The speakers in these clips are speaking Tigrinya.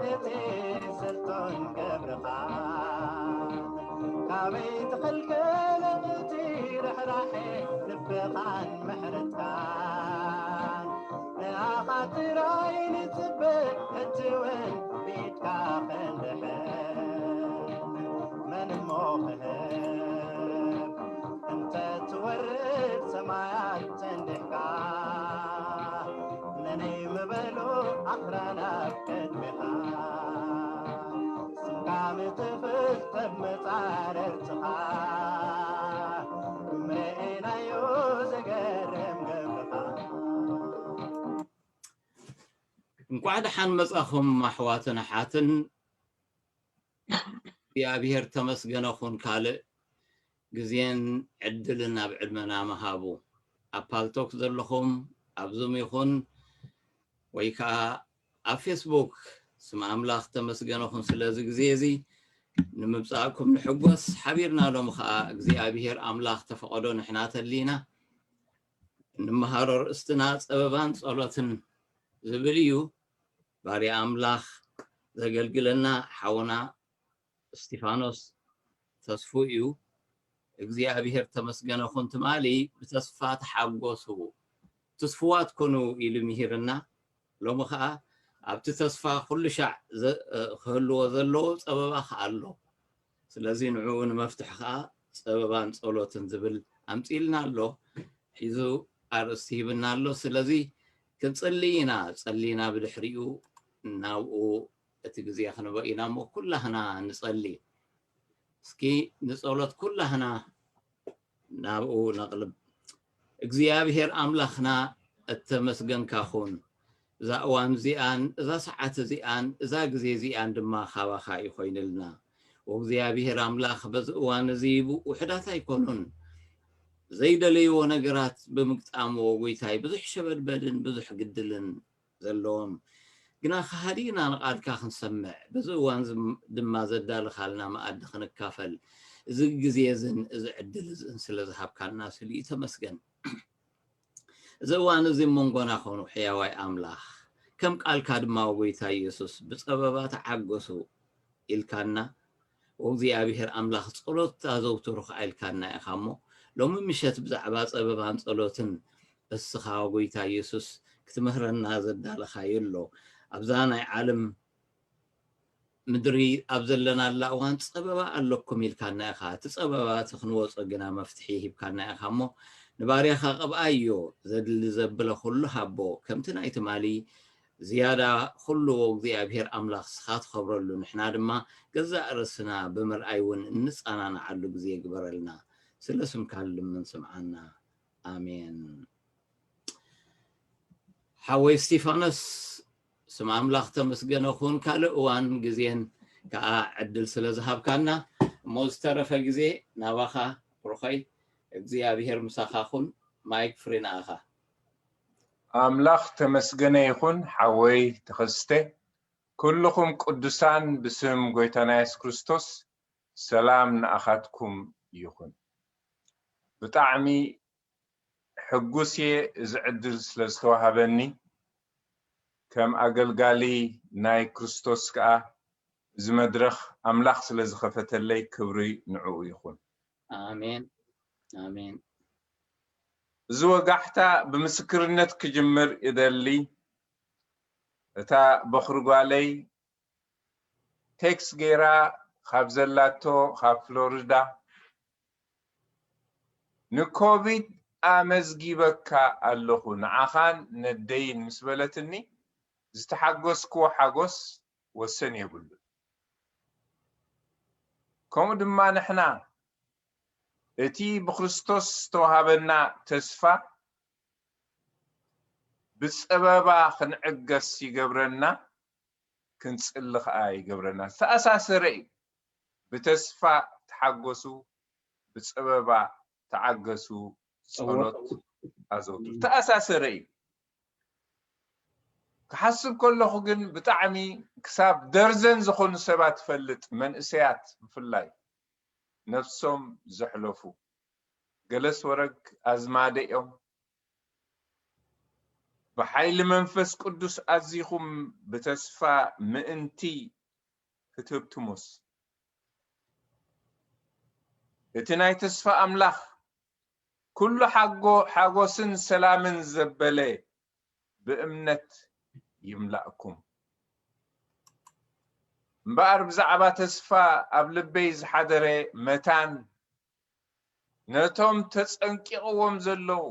እቲ ስልጡን ገብርኻ ካበይ ትኽልከል እቲ ርሕራሐ ልብኻን ምሕረትካን ንኣኻ ጥራይ ንጽበ ሕጂ እውን ብኢድካ ክንድሕን መን እሞ ክህብ እንተ ትወርድ ሰማያት ጸንዲሕካ ነነይ ምበሉ ኣኽራናት ቅድሚኻ ስምካ ምትፍልጠብ መጻርርትኻ ምርኤናዮ ዘገርም ገብርኻ። እንኳዕ ደሓን መጻኹም ኣሕዋትን ኣሓትን። እግዚኣብሔር ተመስገነ ኹን ካልእ ግዜን ዕድልን ኣብ ዕድመና ምሃቡ። ኣብ ፓልቶክ ዘለኹም ኣብ ዙም ይኹን ወይ ከዓ ኣብ ፌስቡክ ስም ኣምላኽ ተመስገነ ኹን ስለዚ ግዜ እዚ ንምብጻእኩም ንሕጎስ። ሓቢርና ሎም ከዓ እግዚኣብሔር ኣምላኽ ተፈቐዶ ንሕና ተሊና እንመሃሮ ርእስትና ጸበባን ጸሎትን ዝብል እዩ። ባርያ ኣምላኽ ዘገልግለና ሓውና እስጢፋኖስ ተስፉ እዩ። እግዚኣብሔር ተመስገነ ኹን። ትማሊ ብተስፋ ተሓጎሱ ትስፍዋት ኩኑ ኢሉ ምሂርና። ሎሚ ኸዓ ኣብቲ ተስፋ ኩሉ ሻዕ ክህልዎ ዘለዎ ጸበባ ኸዓ ኣሎ። ስለዚ ንዕኡ ንመፍትሒ ኸዓ ጸበባን ጸሎትን ዝብል ኣምጺልና ኣሎ። ሒዙ ኣርእስቲ ሂብና ኣሎ። ስለዚ ክንጽሊ ኢና። ጸሊና ብድሕሪኡ ናብኡ እቲ ግዜ ክንበ ኢና እሞ ኩላህና ንጸሊ። እስኪ ንጸሎት ኩላህና ናብኡ ነቕልብ። እግዚኣብሔር ኣምላኽና እተመስገንካ ኹን። እዛ እዋን እዚኣን እዛ ሰዓት እዚኣን እዛ ግዜ እዚኣን ድማ ካባኻ እዩ ኮይንልና። ወእግዚኣብሔር ኣምላኽ በዚ እዋን እዚ ውሑዳት ኣይኮኑን ዘይደለይዎ ነገራት ብምግጣምዎ ጎይታይ ብዙሕ ሸበድበድን ብዙሕ ግድልን ዘለዎም ግና ከሃዲና ንቓልካ ክንሰምዕ በዚ እዋን ድማ ዘዳልኻልና መኣዲ ክንካፈል እዚ ግዜ እዝን እዚ ዕድል እዝን ስለ ዝሃብካና ስልዩ ተመስገን። እዚ እዋን እዚ መንጎና ኾኑ ሕያዋይ ኣምላኽ ከም ቃልካ ድማ ጎይታ ኢየሱስ ብጸበባ ተዓገሱ ኢልካና። ወእግዚኣብሔር ኣምላኽ ጸሎት ኣዘውትሩ ኸዓ ኢልካና ኢኻ እሞ ሎሚ ምሸት ብዛዕባ ጸበባን ጸሎትን እስኻ ጎይታ ኢየሱስ ክትምህረና ዘዳለኻዮ ኣሎ። ኣብዛ ናይ ዓለም ምድሪ ኣብ ዘለናላ እዋን ጸበባ ኣለኩም ኢልካና ኢኻ። እቲ ጸበባ እቲ ክንወጾ ግና መፍትሒ ሂብካና ኢኻ እሞ ንባርያኻ ቅብኣዮ፣ ዘድሊ ዘብለ ኩሉ ሃቦ፣ ከምቲ ናይ ትማሊ ዝያዳ ኩሉ እግዚኣብሔር ኣምላኽ ስኻ ትኸብረሉ ንሕና ድማ ገዛእ ርእስና ብምርኣይ እውን እንጸናንዓሉ ግዜ ግበረልና። ስለ ስምካ ልምን ስምዓና። ኣሜን። ሓወይ እስቲፋኖስ ስም ኣምላኽ ተመስገነ ኩን። ካልእ እዋን ግዜን ከዓ ዕድል ስለ ዝሃብካና እሞ ዝተረፈ ግዜ ናባኻ ብሩኸይ እግዚኣብሔር ምሳኻ ኩን። ማይክ ፍሪ ንኣኻ። ኣምላኽ ተመስገነ ይኹን ሓወይ ተኸስተ። ኩልኹም ቅዱሳን ብስም ጎይታና የሱስ ክርስቶስ ሰላም ንኣኻትኩም ይኹን። ብጣዕሚ ሕጉስ እየ እዚ ዕድል ስለ ዝተዋሃበኒ። ከም ኣገልጋሊ ናይ ክርስቶስ ከኣ እዚ መድረኽ ኣምላኽ ስለ ዝኸፈተለይ ክብሪ ንዕኡ ይኹን። ኣሜን ኣሜን። እዚ ወጋሕታ ብምስክርነት ክጅምር እደሊ። እታ በኹሪ ጓለይ ቴክስ ገይራ ካብ ዘላቶ ካብ ፍሎሪዳ ንኮቪድ ኣመዝጊበካ ኣለኹ ንዓኻን ነደይን ምስ በለትኒ ዝተሓጎስክዎ ሓጎስ ወሰን የብሉን። ከምኡ ድማ ንሕና እቲ ብክርስቶስ ዝተዋሃበና ተስፋ ብጸበባ ክንዕገስ ይገብረና፣ ክንጽሊ ኸኣ ይገብረና። ዝተኣሳሰረ እዩ። ብተስፋ ተሓጎሱ፣ ብጸበባ ተዓገሱ፣ ጸሎት ኣዘውትሩ። ዝተኣሳሰረ እዩ። ክሓስብ ከለኹ ግን ብጣዕሚ ክሳብ ደርዘን ዝኾኑ ሰባት እፈልጥ፣ መንእሰያት ብፍላይ ነፍሶም ዘሕለፉ። ገለስ ወረግ ኣዝማደ እዮም። ብሓይሊ መንፈስ ቅዱስ ኣዚኹም ብተስፋ ምእንቲ ክትህብትሙስ፣ እቲ ናይ ተስፋ ኣምላኽ ኩሉ ሓጎ-፣ ሓጎስን ሰላምን ዘበለ ብእምነት ይምላእኩም። እምበኣር ብዛዕባ ተስፋ ኣብ ልበይ ዝሓደረ መታን ነቶም ተጸንቂቕዎም ዘለዉ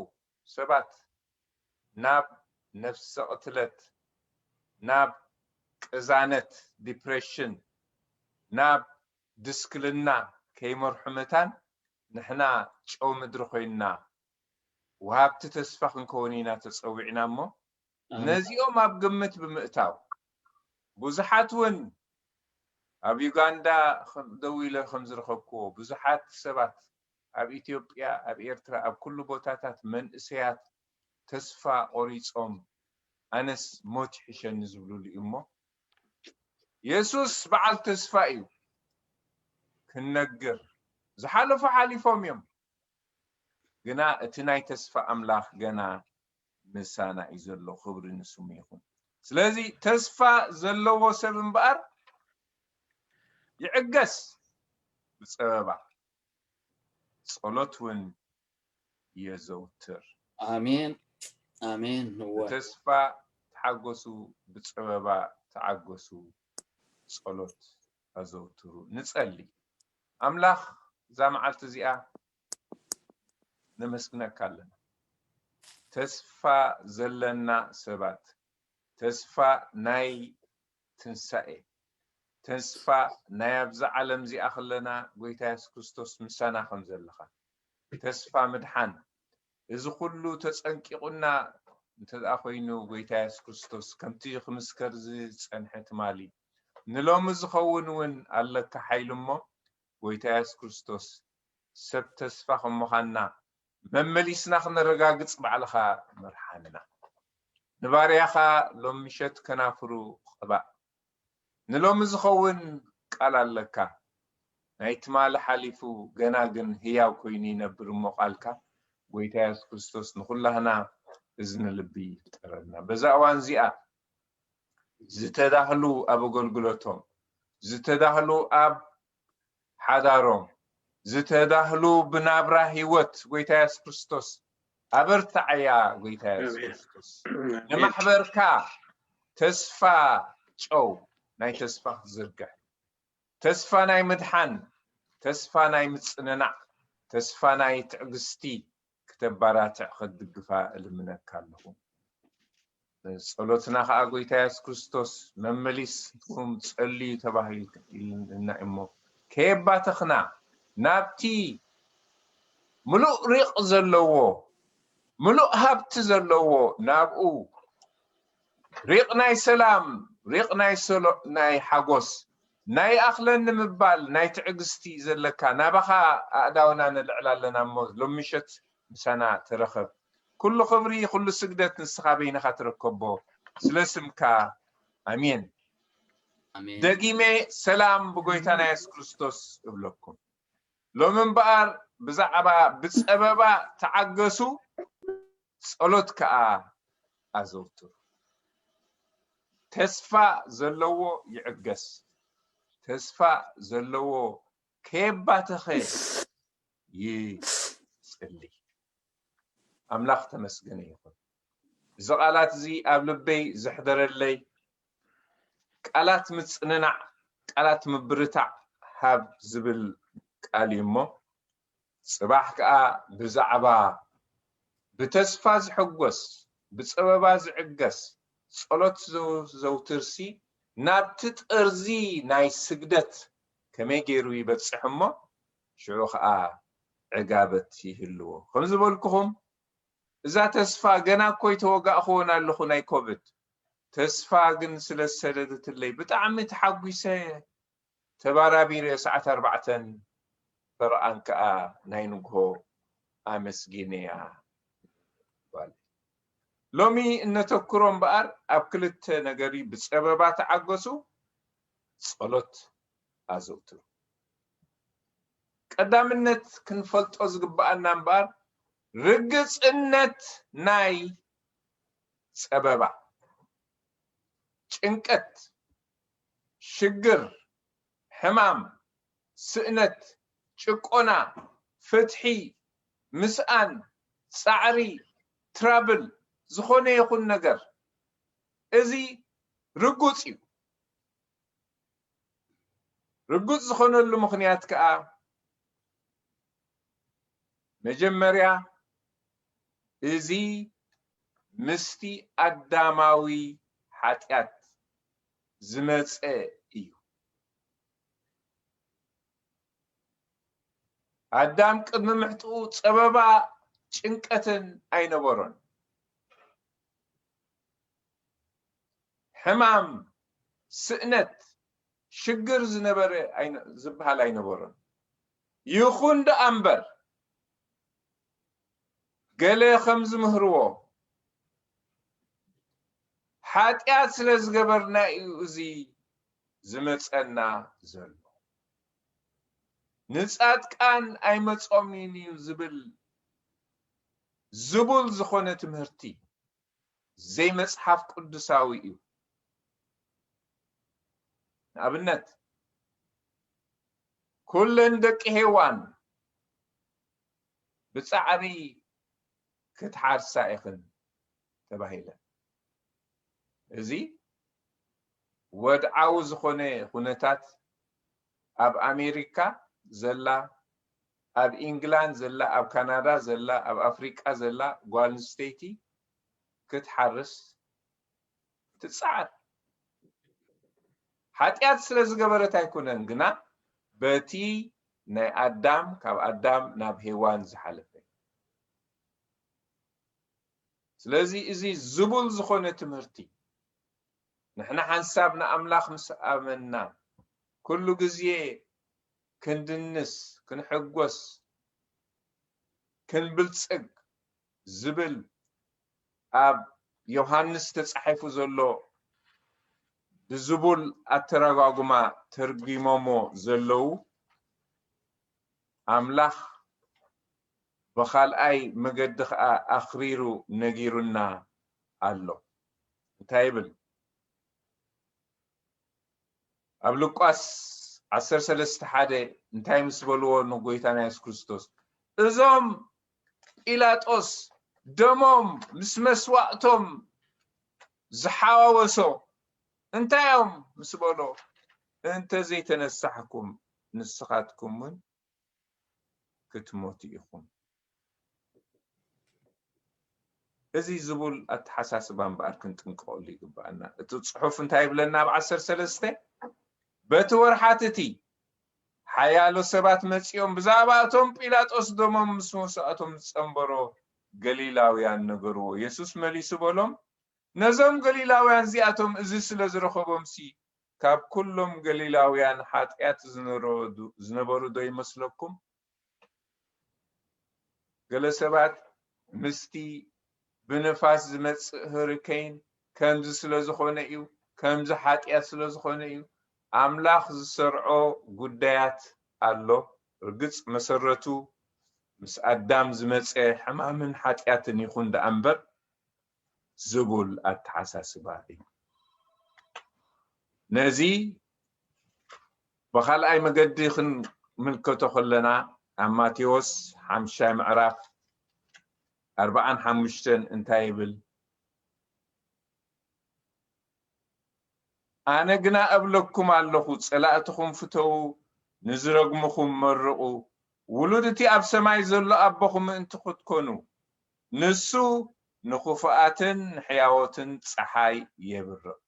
ሰባት ናብ ነፍሰ ቅትለት፣ ናብ ቅዛነት፣ ዲፕሬሽን፣ ናብ ድስክልና ከይመርሑ መታን ንሕና ጨው ምድሪ ኮይንና ወሃብቲ ተስፋ ክንከውን ኢና ተጸዊዕና እሞ፣ ኣሜን። ነዚኦም ኣብ ግምት ብምእታው ብዙሓት እውን ኣብ ዩጋንዳ ከም-፣ ደው ኢለ ከም ዝረኸብክዎ ብዙሓት ሰባት ኣብ ኢትዮጵያ፣ ኣብ ኤርትራ፣ ኣብ ኩሉ ቦታታት መንእሰያት ተስፋ ቆሪጾም ኣነስ ሞት ይሕሸኒ ዝብሉሉ እዩ እሞ፣ የሱስ በዓል ተስፋ እዩ። ክንነግር ዝሓለፉ ሓሊፎም እዮም፣ ግና እቲ ናይ ተስፋ ኣምላኽ ገና ምሳና እዩ ዘሎ። ክብሪ ንስሙ ይኹን። ስለዚ ተስፋ ዘለዎ ሰብ እምበኣር ይዕገስ ብጸበባ፣ ጸሎት እውን የዘውትር። ኣሜን፣ ኣሜን። እወ። ብተስፋ ተሓጎሱ፣ ብጸበባ ተዓገሱ፣ ጸሎት ኣዘውትሩ። ንጸሊ። ኣምላኽ እዛ መዓልቲ እዚኣ ነመስግነካ ኣለና። ተስፋ ዘለና ሰባት፣ ተስፋ ናይ ትንሳኤ፣ ተስፋ ናይ ኣብዛ ዓለም እዚኣ ከለና ጎይታ የሱስ ክርስቶስ ምሳና ከም ዘለኻ፣ ተስፋ ምድሓን፣ እዚ ኩሉ ተጸንቂቑና እንተ ደኣ ኮይኑ፣ ጎይታ የሱስ ክርስቶስ ከምቲ ክምስከር ዝጸንሐ ትማሊ፣ ንሎሚ ዝኸውን እውን ኣለካ ሓይሊ እሞ፣ ጎይታ የሱስ ክርስቶስ ሰብ ተስፋ ከም ምዃንና መመሊስና ክነረጋግጽ ባዕልኻ መርሓና። ንባርያኻ ሎም ምሸት ከናፍሩ ቅባእ። ንሎሚ ዝኸውን ቃል ኣለካ። ናይ ትማሊ ሓሊፉ፣ ገና ግን ህያው ኮይኑ ይነብር እሞ ቃልካ፣ ጎይታ የሱስ ክርስቶስ ንኹላህና እዝኒ ልቢ ይፍጠረልና። በዛ እዋን እዚኣ ዝተዳህሉ ኣብ ኣገልግሎቶም፣ ዝተዳህሉ ኣብ ሓዳሮም፣ ዝተዳህሉ ብናብራ ህይወት ጎይታ የሱስ ክርስቶስ ኣበርትዓያ። ጎይታ የሱስ ኣሜን። ክርስቶስ ኣሜን። ንማሕበርካ ተስፋ ጨው ናይ ተስፋ ክትዝርግሕ፣ ተስፋ ናይ ምድሓን፣ ተስፋ ናይ ምጽንናዕ፣ ተስፋ ናይ ትዕግስቲ ክተባራትዕ ክትድግፋ እልምነካ ኣለኹ። ጸሎትና ኸኣ ጎይታ የሱስ ክርስቶስ መመሊስኩም ጸልዩ ተባሂልና እሞ ከየባተኽና ናብቲ ምሉእ ሪቕ ዘለዎ፣ ምሉእ ሃብቲ ዘለዎ ናብኡ፣ ሪቕ ናይ ሰላም፣ ሪቕ ናይ ሰሎ-፣ ናይ ሓጎስ፣ ናይ ኣኽለኒ ምባል፣ ናይ ትዕግስቲ ዘለካ፣ ናባኻ ኣእዳውና ነልዕል ኣለና እሞ ሎም ምሸት ምሳና ተረኸብ። ኩሉ ክብሪ፣ ኩሉ ስግደት ንስኻ በይንኻ ትረከቦ፣ ስለ ስምካ። ኣሜን። ኣሜን። ደጊመ ሰላም ብጎይታና የሱስ ክርስቶስ እብለኩም። ሎሚ እምበኣር ብዛዕባ ብጸበባ ተዓገሱ፣ ጸሎት ከኣ ኣዘውትሩ። ተስፋ ዘለዎ ይዕገስ፣ ተስፋ ዘለዎ ከየባተኸ ይጽሊ። ኣምላኽ ተመስገነ ይኹን። እዚ ቃላት እዚ ኣብ ልበይ ዘሕደረለይ ቃላት ምጽንናዕ፣ ቃላት ምብርታዕ ሃብ ዝብል ቃል እዩ እሞ፣ ጽባሕ ከኣ ብዛዕባ ብተስፋ ዝሕጎስ፣ ብጸበባ ዝዕገስ ጸሎት ዘው-፣ ዘውትርሲ ናብቲ ጠርዚ ናይ ስግደት ከመይ ገይሩ ይበጽሕ እሞ፣ ሽዑ ከኣ ዕጋበት ይህልዎ። ከም ዝበልኩኹም፣ እዛ ተስፋ ገና እኮ ኣይተወጋእክዎን ኣለኹ ናይ ኮቪድ። ተስፋ ግን ስለ ዝሰደደትለይ ብጣዕሚ ተሓጒሰ፣ ተባራቢረ ሰዓት ኣርባዕተን ፈረቓን ከኣ ናይ ንግሆ ኣመስጊነያ። ጓል ሎሚ እነተኩሮ እምበኣር ኣብ ክልተ ነገር እዩ። ብጸበባ ተዓገሱ፣ ጸሎት ኣዘውትሩ። ቀዳምነት ክንፈልጦ ዝግብኣና እምበኣር ርግጽነት ናይ ጸበባ፣ ጭንቀት፣ ሽግር፣ ሕማም፣ ስእነት፣ ጭቆና፣ ፍትሒ፣ ምስኣን፣ ጻዕሪ፣ ትራብል፣ ዝኾነ ይኹን ነገር፣ እዚ ርጉጽ እዩ። ርጉጽ ዝኾነሉ ምኽንያት ከኣ፣ መጀመርያ፣ እዚ ምስቲ ኣዳማዊ ሓጢኣት ዝመጸ እዩ። ኣዳም ቅድሚ ምሕጥኡ ጸበባ ጭንቀትን ኣይነበሮን። ሕማም፣ ስእነት፣ ሽግር ዝነበረ ኣይነ-፣ ዝበሃል ኣይነበሮን። ይኹን ደኣ እምበር፣ ገለ ከም ዝምህርዎ፣ ሓጢኣት ስለ ዝገበርና እዩ እዚ ዝመጸና ዘሎ። ንጻድቃን ኣይመጾምን እዩ ዝብል ዝቡል ዝኾነ ትምህርቲ ዘይመጽሓፍ ቅዱሳዊ እዩ። ንኣብነት፣ ኩለን ደቂ ሄዋን ብጻዕሪ ክትሓርሳ ኢኽን ተባሂለን። እዚ ወድዓዊ ዝኾነ ኩነታት ኣብ ኣሜሪካ ዘላ፣ ኣብ ኢንግላንድ ዘላ፣ ኣብ ካናዳ ዘላ፣ ኣብ ኣፍሪቃ ዘላ ጓል ኣንስተይቲ ክትሓርስ ትጽዓር። ሓጢኣት ስለ ዝገበረት ኣይኮነን፣ ግና በቲ ናይ ኣዳም፣ ካብ ኣዳም ናብ ሄዋን ዝሓለፈ። ስለዚ እዚ ዝቡል ዝኾነ ትምህርቲ፣ ንሕና ሓንሳብ ንኣምላኽ ምስ ኣመንና፣ ኩሉ ግዜ ክንድንስ፣ ክንሕጎስ፣ ክንብልጽግ ዝብል ኣብ ዮሃንስ ተጻሒፉ ዘሎ ብዝቡል ኣተረጓጉማ ተርጒሞሞ ዘለዉ፣ ኣምላኽ ብኻልኣይ መገዲ ኸኣ ኣኽሪሩ ነጊሩና ኣሎ። እንታይ ይብል? ኣብ ሉቃስ ዓሰርተ ሰለስተ ሓደ እንታይ ምስ በልዎ ንጎይታና የሱስ ክርስቶስ? እዞም ጲላጦስ ደሞም ምስ መስዋእቶም ዝሓዋወሶ እንታይ እዮም ምስ በሎ? "እንተ ዘይተነሳሕኩም ንስኻትኩም እውን ክትሞቱ ኢኹም።" እዚ ዝቡል ኣተሓሳስባ እምበኣር ክንጥንቀቐሉ ይግብኣና። እቲ ጽሑፍ እንታይ ይብለና? ኣብ ዓሰርተ ሰለስተ፣ "በቲ ወርሓት እቲ ሓያሎ ሰባት መጺኦም ብዛዕባ እቶም ጲላጦስ ደሞም ምስ መስዋእቶም ዝጸንበሮ ገሊላውያን ነገርዎ። የሱስ መሊሱ በሎም፣ ነዞም ገሊላውያን እዚኣቶም እዚ ስለ ዝረኸቦምሲ፣ ካብ ኩሎም ገሊላውያን ሓጢኣት ዝነረዱ-፣ ዝነበሩ ዶ ይመስለኩም?" ገለ ሰባት ምስቲ ብንፋስ ዝመጽእ ሆሪኬን ከምዚ ስለ ዝኾነ እዩ፣ ከምዚ ሓጢኣት ስለ ዝኾነ እዩ። ኣምላኽ ዝሰርዖ ጉዳያት ኣሎ። ርግጽ መሰረቱ ምስ ኣዳም ዝመጸ ሕማምን ሓጢኣትን ይኹን ደኣ እምበር፣ ዝቡል ኣተሓሳስባ እዩ። ነዚ ብኻልኣይ መገዲ ክንምልከቶ ከለና፣ ኣብ ማቴዎስ ሓምሻይ ምዕራፍ ኣርባዓን ሓሙሽተን እንታይ ይብል? "ኣነ ግና እብለኩም ኣለኹ፣ ጸላእትኹም ፍተዉ፣ ንዝረግምኹም መርቑ፣ ውሉድ እቲ ኣብ ሰማይ ዘሎ ኣቦኹም ምእንቲ ክትኮኑ፣ ንሱ ንኽፉኣትን ንሕያዎትን ጸሓይ የብርቕ፣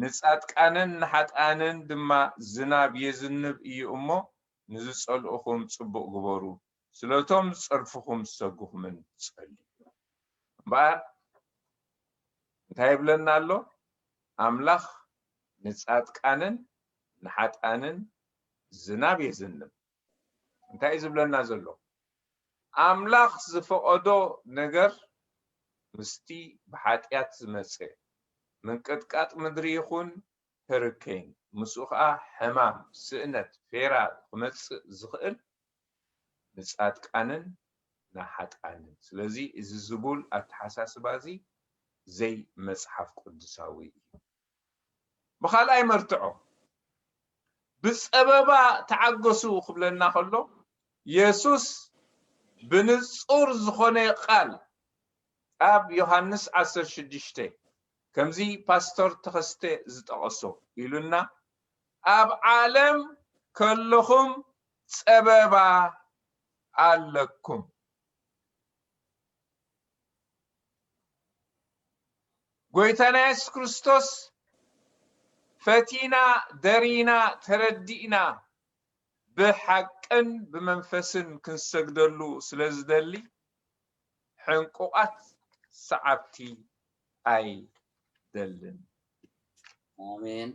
ንጻድቃንን ንሓጥኣንን ድማ ዝናብ የዝንብ እዩ እሞ፣ ንዝጸልኡኹም ጽቡቕ ግበሩ፣ ስለቶም ዝጸርፍኹም ዝሰጉኹምን ጸልዩ።" እምበኣር እንታይ ይብለና ኣሎ? ኣምላኽ ንጻድቃንን ንሓጥኣንን ዝናብ የዝንብ። እንታይ እዩ ዝብለና ዘሎ? ኣምላኽ ዝፈቐዶ ነገር ምስቲ ብሓጢኣት ዝመጸ ምንቅጥቃጥ ምድሪ ይኹን ሄሪኬን፣ ምስኡ ኸኣ ሕማም፣ ስእነት፣ ፌራር ክመጽእ ዝኽእል ንጻድቃንን ንሓጥኣንን። ስለዚ እዚ ዝቡል ኣተሓሳስባ እዚ ዘይመጽሓፍ ቅዱሳዊ እዩ። ብኻልኣይ መርትዖ፣ ብጸበባ ተዓገሱ ክብለና ከሎ፣ የሱስ ብንጹር ዝኾነ ቃል ኣብ ዮሃንስ ዓሰርተ ሽዱሽተ፣ ከምዚ ፓስተር ተኸስተ ዝጠቐሶ ኢሉና፣ "ኣብ ዓለም ከለኹም ጸበባ ኣለኩም።" ጎይታና የሱስ ክርስቶስ ፈቲና፣ ደሪና፣ ተረዲእና ብሓቅን ብመንፈስን ክንሰግደሉ ስለ ዝደሊ፣ ሕንቁቓት ሰዓብቲ ኣይደልን። ኣሜን።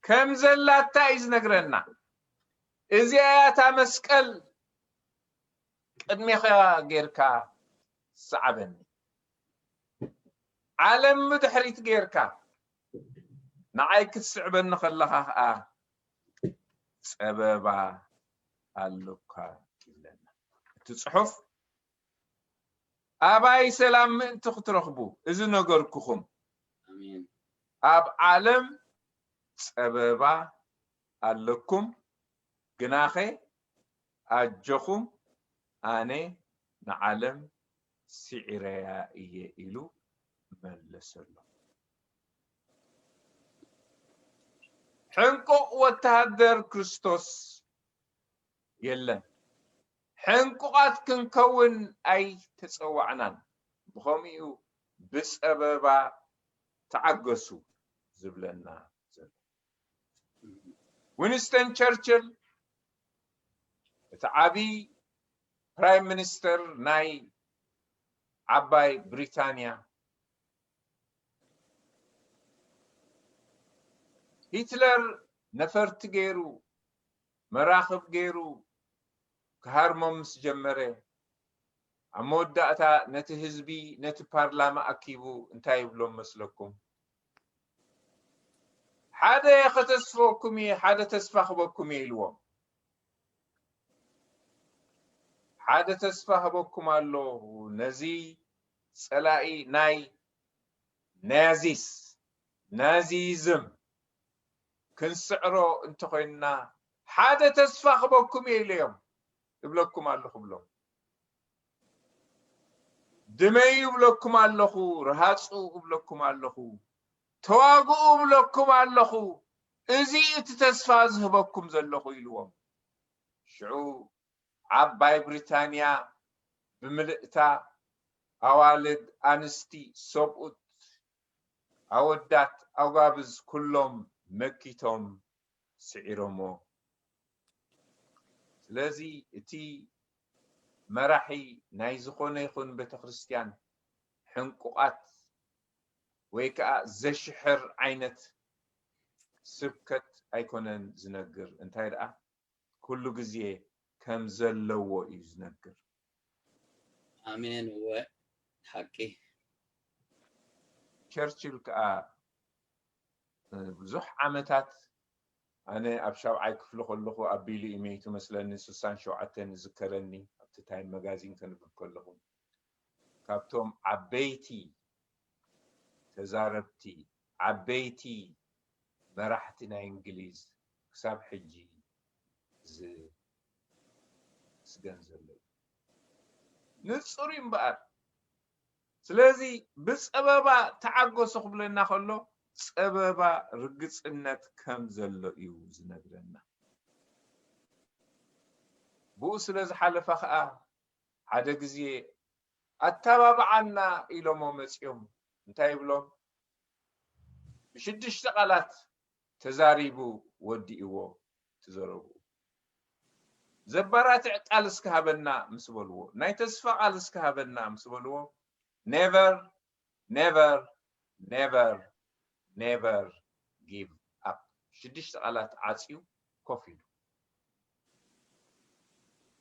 ከም ዘላታ እዩ ዝነግረና። እዚኣ እያ እታ መስቀል ቅድሜኻ ጌርካ ሰዓበኒ። ዓለም ብድሕሪት ጌርካ ንዓይ ክትስዕበኒ ከለኻ ኸኣ ጸበባ ኣሎካ ይብለና። እቲ ጽሑፍ ኣባይ ሰላም ምእንቲ ክትረኽቡ እዚ ነገርኩኹም። ኣሜን። ኣብ ዓለም ጸበባ ኣለኩም፣ ግናኸ ኣጆኹም ኣነ ንዓለም ስዒረያ እየ ኢሉ መለሰሎም። ሕንቁቕ ወተሃደር ክርስቶስ የለን። ሕንቁቓት ክንከውን ኣይተጸዋዕናን። ብኸምኡ ብጸበባ ተዓገሱ ዝብለና ዘሎ። ዊንስተን ቸርችል እቲ ዓቢ ፕራይም ሚኒስተር ናይ ዓባይ ብሪታንያ፣ ሂትለር ነፈርቲ ገይሩ፣ መራኽብ ገይሩ ክሃርሞም ምስ ጀመረ፣ ኣብ መወዳእታ ነቲ ህዝቢ፣ ነቲ ፓርላማ ኣኪቡ እንታይ ይብሎም መስለኩም? "ሓደ ከተስፈኩም እየ፣ ሓደ ተስፋ ክበኩም እየ" ኢልዎም። "ሓደ ተስፋ ህበኩም ኣሎ፣ ነዚ ጸላኢ ናይ ናዚስ፣ ናዚዝም ክንስዕሮ እንተኾይንና ሓደ ተስፋ ክበኩም እየ" ኢለዮም። "እብለኩም ኣለኹ" ብሎም። "ድመዩ" እብለኩም ኣለኹ፣ "ርሃጹ" እብለኩም ኣለኹ፣ "ተዋግኡ" እብለኩም ኣለኹ። "እዚ እቲ ተስፋ ዝህበኩም ዘለኹ" ኢልዎም። ሽዑ ዓባይ ብሪታንያ ብምልእታ፣ ኣዋልድ፣ ኣንስቲ፣ ሰብኡት፣ ኣወዳት፣ ኣጓብዝ፣ ኩሎም መኪቶም ስዒሮሞ። ስለዚ እቲ መራሒ ናይ ዝኾነ ይኹን ቤተክርስትያን ሕንቁቓት ወይ ከዓ ዘሽሕር ዓይነት ስብከት ኣይኮነን ዝነግር። እንታይ ደኣ፣ ኩሉ ግዜ ከም ዘለዎ እዩ ዝነግር። ኣሜን። እወ፣ ሓቂ። ቸርችል ከዓ፣ እ፣ ብዙሕ ዓመታት፣ ኣነ ኣብ ሻብዓይ ክፍሊ ከለኹ ኣቢሉ እዩ መይቱ መስለኒ፣ ስሳን ሸውዓተን ይዝከረኒ፣ ኣብቲ ታይም መጋዚን ከንብብ ከለኹ። ካብቶም ዓበይቲ ተዛረብቲ፣ ዓበይቲ መራሕቲ ናይ እንግሊዝ ክሳብ ሕጂ ዝስገን ዘሎ እዩ። ንጹር እዩ እምበኣር። ስለዚ ብጸበባ ተዓገሱ ክብለና ከሎ፣ ጸበባ ርግጽነት ከም ዘሎ እዩ ዝነግረና። ብኡ ስለ ዝሓለፈ ኸኣ፣ ሓደ ግዜ ኣተባብዓና ኢሎሞ መጺኦም። እንታይ ይብሎም? ብሽዱሽተ ቃላት ተዛሪቡ ወዲእዎ እቲ ዘረብኡ። ዘባራትዕ ቃል እስከ ሃበና ምስ በልዎ፣ ናይ ተስፋ ቃል እስከ ሃበና ምስ በልዎ፣ ኔቨር፣ ኔቨር፣ ኔቨር፣ ኔቨር ጊቭ ኣፕ። ሽዱሽተ ቃላት ዓጽዩ ኮፍ ኢሉ።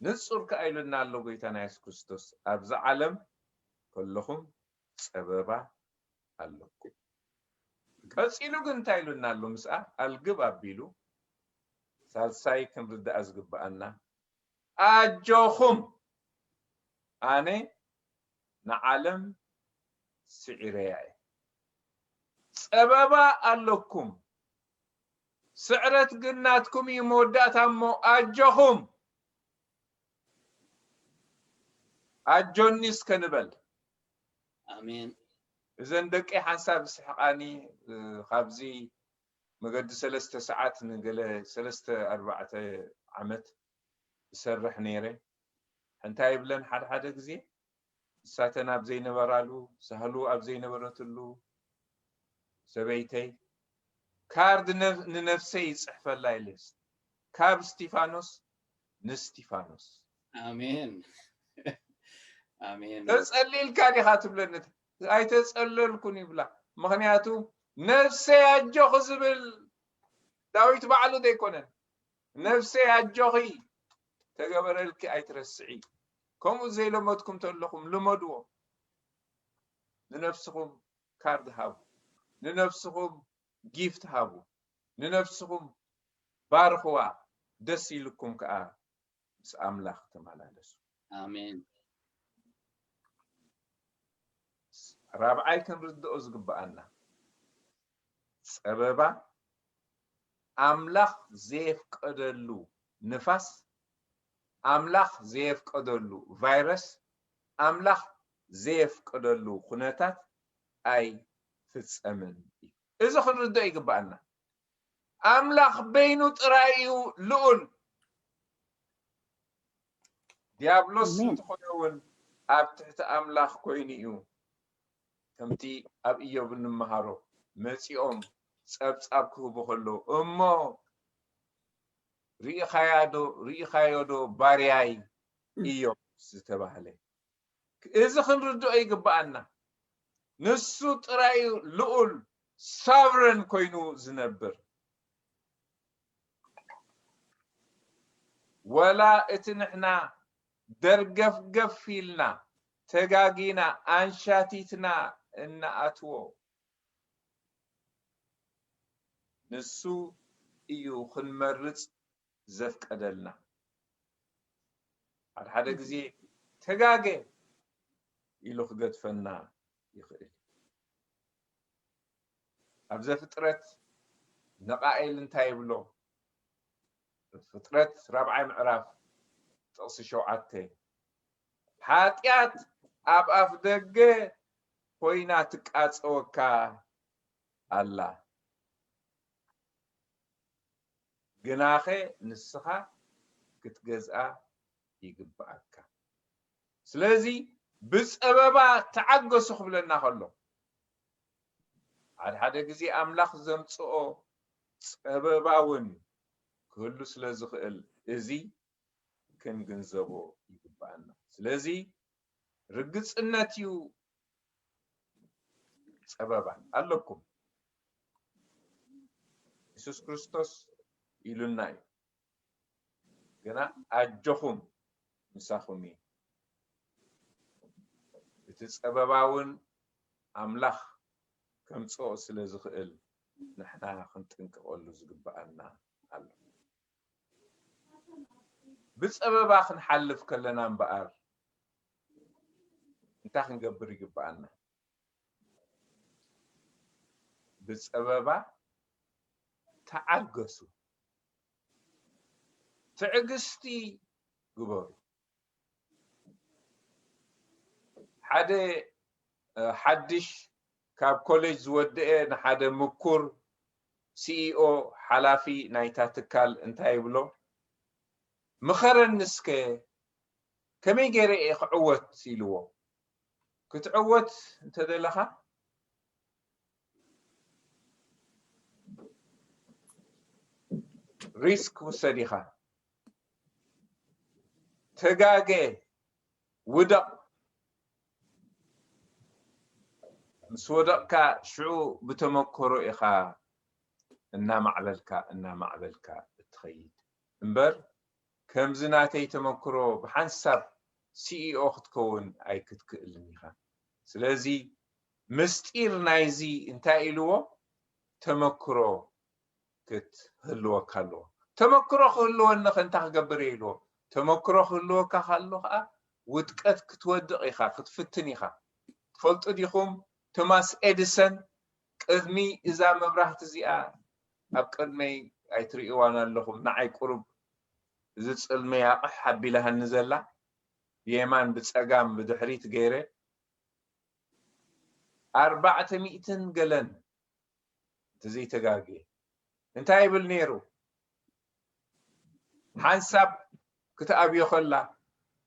ንጹር ከኣ ኢሉና ኣሎ ጎይታና የሱስ ክርስቶስ፣ "ኣብዛ ዓለም ከለኹም ጸበባ ኣለኩም።" ቀጺሉ ግን እንታይ ኢሉና ኣሎ? ምስኣ ኣልግብ ኣቢሉ፣ ሳልሳይ ክንርዳኣ ዝግብኣና፣ ኣጆኹም፣ ኣነ ንዓለም ስዒረያ እየ። ጸበባ ኣለኩም፣ ስዕረት ግን ናትኩም እዩ መወዳእታ እሞ ኣጆኹም፣ ኣጆኒ እስከ ንበል። ኣሜን። እዘን ደቂ ሓንሳብ ስሕቓኒ። ካብዚ መገዲ ሰለስተ ሰዓት ንገለ ሰለስተ ኣርባዕተ ዓመት እሰርሕ ነይረ። እንታይ ይብለን ሓደ ሓደ ግዜ፣ እሳተን ኣብ ዘይነበራሉ፣ ሳህሉ ኣብ ዘይነበረትሉ፣ ሰበይተይ ካርድ ንነፍሰይ ይፅሕፈላ ኢለስ፣ ካብ እስቲፋኖስ ንስቲፋኖስ። ኣሜን ኣሜን። ተፀሊልካ ዲኻ ትብለኒ? ኣይተፀለልኩን ይብላ። ምክንያቱ ነፍሰይ ኣጆኺ ዝብል ዳዊት ባዕሉ ዘይኮነን፣ ነፍሰይ ኣጆኺ፣ ተገበረልኪ ኣይትረስዒ። ከምኡ ዘይለመድኩም ተለኹም ልመድዎ። ንነፍስኹም ካርድ ሃቡ፣ ንነፍስኹም ጊፍት ሃቡ፣ ንነፍስኹም ባርኽዋ፣ ደስ ኢልኩም ከዓ ምስ ኣምላኽ ተመላለሱ። ኣሜን። ራብዓይ ክንርድኦ ዝግበኣና፣ ጸበባ ኣምላኽ ዘየፍቀደሉ ንፋስ፣ ኣምላኽ ዘየፍቀደሉ ቫይረስ፣ ኣምላኽ ዘየፍቀደሉ ኩነታት ኣይፍጸምን እዩ። እዚ ክንርድኦ ይግበኣና። ኣምላኽ በይኑ ጥራይ እዩ ልኡል። ዲያብሎስ ኣሜን። እንተኾነ እውን ኣብ ትሕቲ ኣምላኽ ኮይኑ እዩ። ከምቲ ኣብ ኢዮብ እንመሃሮ፣ መጺኦም ጸብጻብ ክህቡ ከለዉ፣ እሞ ርኢኻያ ዶ፣ ርኢኻዮ ዶ ባርያይ ኢዮብ ዝተባህለ? እዚ ክንርድኦ ይግበኣና። ንሱ ጥራይ እዩ ልኡል፣ ሳቭረን ኮይኑ ዝነብር። ወላ እቲ ንሕና ደርገፍገፍ ኢልና ተጋጊና ኣንሻቲትና እንኣትዎ፣ ንሱ እዩ ክንመርጽ ዘፍቀደልና። ሓደ ሓደ ግዜ ተጋገ ኢሉ ክገድፈና ይኽእል። ኣብ ዘፍጥረት ንቓኤል እንታይ ይብሎ? ፍጥረት ራብዓይ ምዕራፍ ጥቕሲ ሸውዓተ፣ ሓጢኣት ኣብ ኣፍ ደገ ኮይና ትቃጸወካ ኣላ፣ ግናኸ ንስኻ ክትገዝኣ ይግብኣካ። ስለዚ ብጸበባ ተዓገሱ ክብለና ከሎ፣ ሓደ ሓደ ግዜ ኣምላኽ ዘምጽኦ ጸበባ እውን ክህሉ ስለ ዝኽእል፣ እዚ ክንግንዘቦ ይግብኣና። ስለዚ ርግጽነት እዩ ጸበባ ኣለኩም። የሱስ ክርስቶስ ኢሉና እዩ። ግና ኣጆኹም ምሳኹም እዩ። እቲ ጸበባ እውን ኣምላኽ ከምጽኦ ስለ ዝኽእል ንሕና ክንጥንቀቐሉ ዝግብኣና ኣሎ። ብጸበባ ክንሓልፍ ከለና እምበኣር እንታይ ክንገብር ይግብኣና? ብጸበባ ተዓገሱ፣ ትዕግስቲ ግበሩ። ሓደ እ፣ ሓድሽ ካብ ኮሌጅ ዝወደአ ንሓደ ምኩር ሲኢኦ ሓላፊ ናይታ ትካል እንታይ ይብሎ? ምኸረኒ እስከ ከመይ ገይረ እየ ክዕወት ኢልዎ። ክትዕወት እንተደለኻ ሪስክ ውሰድ ኢኻ። ተጋገ፣ ውደቕ። ምስ ወደቕካ ሽዑ ብተመክሮ ኢኻ እናማዕበልካ እናማዕበልካ እትኸይድ እምበር ከምዚ ናተይ ተመክሮ ብሓንሳብ ሲኢኦ ክትከውን ኣይክትክእልን ኢኻ። ስለዚ ምስጢር ናይዚ እንታይ ኢልዎ? ተመክሮ ክትህልወካ ኣለዎ። ተመክሮ ክህልወኒ ከ እንታይ ክገብር እየ ኢልዎ? ተመክሮ ክህልወካ ከሎ ከዓ ውድቀት ክትወድቕ ኢኻ፣ ክትፍትን ኢኻ። ትፈልጡ ዲኹም ቶማስ ኤዲሰን ቅድሚ እዛ መብራህቲ እዚኣ ኣብ ቅድመይ ኣይትርእይዋን ኣለኹም፣ ንዓይ ቁሩብ እዚ ጽልመይ ኣቕሕ ኣቢላሃኒ ዘላ፣ ብየማን ብጸጋም ብድሕሪት ገይረ ኣርባዕተ ሚእትን ገለን እንተዘይተጋግየ እንታይ ይብል ነይሩ? ሓንሳብ ክትኣብዮ ከላ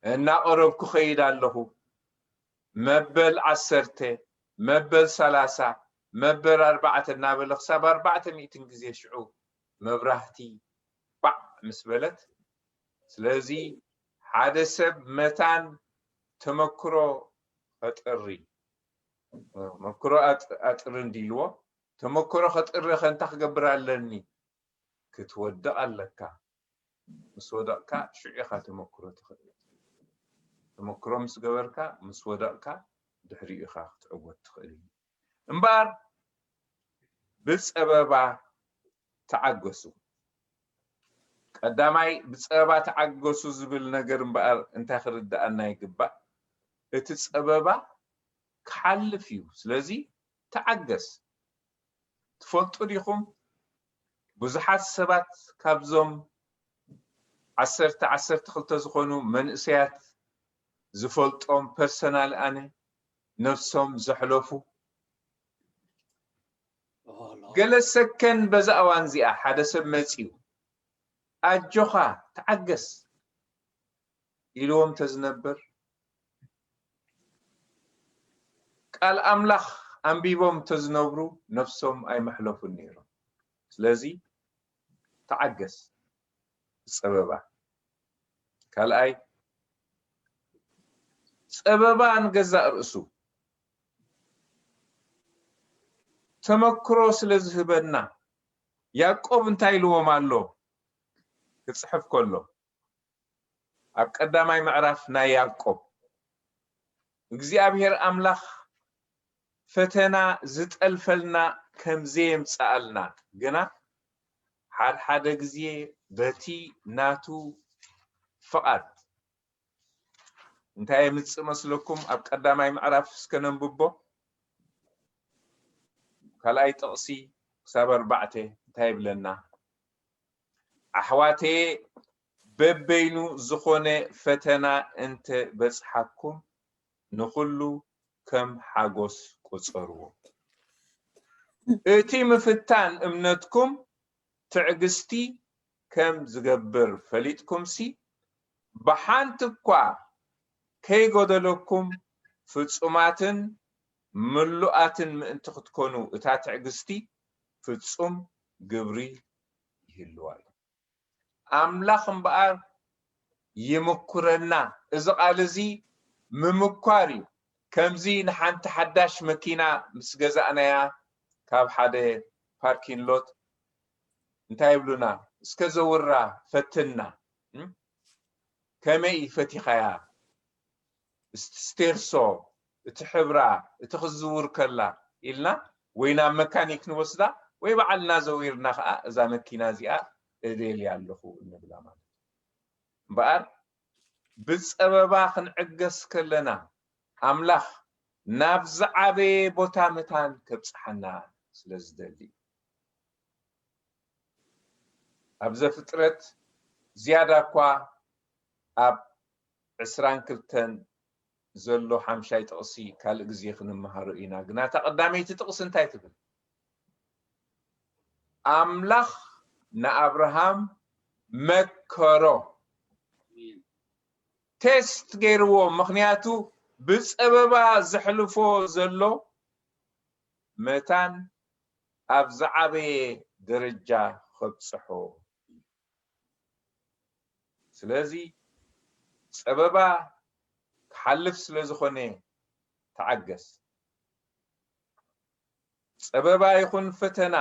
እናቐረብኩ ኸይድ ኣለኹ። መበል ዓሰርተ፣ መበል ሰላሳ፣ መበል ኣርባዕተ እናበለ ክሳብ ኣርባዕተ ሚእትን ግዜ ሽዑ መብራህቲ ባዕ ምስ በለት። ስለዚ ሓደ ሰብ መታን ተመክሮ ከጥሪ፣ ተመክሮ ኣጥ- ኣጥሪ እንዲልዎ፣ ተመክሮ ከጥሪ ከ እንታይ ክገብር ኣለኒ? ክትወድቕ ኣለካ። ምስ ወደቕካ ሽዑ ኢኻ ተመክሮ ትኽእል። ተመክሮ ምስ ገበርካ፣ ምስ ወደቕካ፣ ድሕሪኡ ኢኻ ክትዕወት ትኽእል። እምበኣር ብጸበባ ተዓገሱ። ቀዳማይ ብጸበባ ተዓገሱ ዝብል ነገር እምበኣር እንታይ ክርድኣና ይግባእ? እቲ ጸበባ ክሓልፍ እዩ። ስለዚ ተዓገስ። ትፈልጡ ዲኹም? ብዙሓት ሰባት ካብዞም ዓሰርተ ዓሰርተ ክልተ ዝኾኑ መንእሰያት ዝፈልጦም ፐርሰናል ኣነ ነፍሶም ዘሕለፉ ገለ ሰከን በዛ እዋን እዚኣ ሓደ ሰብ መጺኡ ኣጆኻ ተዓገስ ኢልዎም ተዝነብር ቃል ኣምላኽ ኣንቢቦም ተዝነብሩ ነፍሶም ኣይመሕለፉን ነይሮም። ስለዚ ተዓገስ ጸበባ። ካልኣይ ጸበባ ንገዛእ ርእሱ ተመክሮ ስለ ዝህበና ያዕቆብ እንታይ ኢልዎም ኣሎ ክጽሕፍ ከሎ ኣብ ቀዳማይ ምዕራፍ ናይ ያዕቆብ እግዚኣብሔር ኣምላኽ ፈተና ዝጠልፈልና ከም ዘየምጽኣልና ግና ሓድሓደ ግዜ በቲ ናቱ ፍቓድ እንታይ የምጽእ መስለኩም? ኣብ ቀዳማይ ምዕራፍ እስከ ነንብቦ። ካልኣይ ጥቕሲ ክሳብ ኣርባዕተ እንታይ ይብለና? ኣሕዋተየ በበይኑ ዝኾነ ፈተና እንተ በጽሓኩም ንኹሉ ከም ሓጎስ ቁጸርዎ። እቲ ምፍታን እምነትኩም ትዕግስቲ ከም ዝገብር ፈሊጥኩምሲ ብሓንቲ እኳ ከይጎደለኩም ፍጹማትን ምሉኣትን ምእንቲ ክትኮኑ እታ ትዕግስቲ ፍጹም ግብሪ ይህልዋ እዩ። ኣምላኽ እምበኣር ይምኩረና። እዚ ቃል እዚ ምምኳር እዩ። ከምዚ ንሓንቲ ሓዳሽ መኪና ምስ ገዛእናያ ካብ ሓደ ፓርኪን ሎት እንታይ ይብሉና? እስከ ዘውራ ፈትና። ከመይ ፈቲኻያ? ስቴርሶ፣ እቲ ሕብራ፣ እቲ ክዝውር ከላ ኢልና ወይ ናብ መካኒክ ንወስዳ ወይ ባዕልና ዘዊርና ከዓ እዛ መኪና እዚኣ እደልያ ኣለኹ እንብላ ማለት እዩ። እምበኣር ብፀበባ ክንዕገስ ከለና ኣምላኽ ናብ ዝዓበየ ቦታ መታን ከብፅሓና ስለ ዝደሊ እዩ። ኣብ ዘፍጥረት ዝያዳ እኳ ኣብ ዕስራን ክልተን ዘሎ ሓምሻይ ጥቕሲ ካልእ ግዜ ክንመሃሮ ኢና። ግና እታ ቀዳመይቲ ጥቕሲ እንታይ ትብል? ኣምላኽ ንኣብርሃም መከሮ፣ ቴስት ገይርዎ። ምኽንያቱ ብፀበባ ዘሕልፎ ዘሎ መታን ኣብ ዝዓበየ ደረጃ ከብፅሖ እዩ። ስለዚ ፀበባ ክሓልፍ ስለ ዝኾነ ተዓገስ። ፀበባ ይኹን ፈተና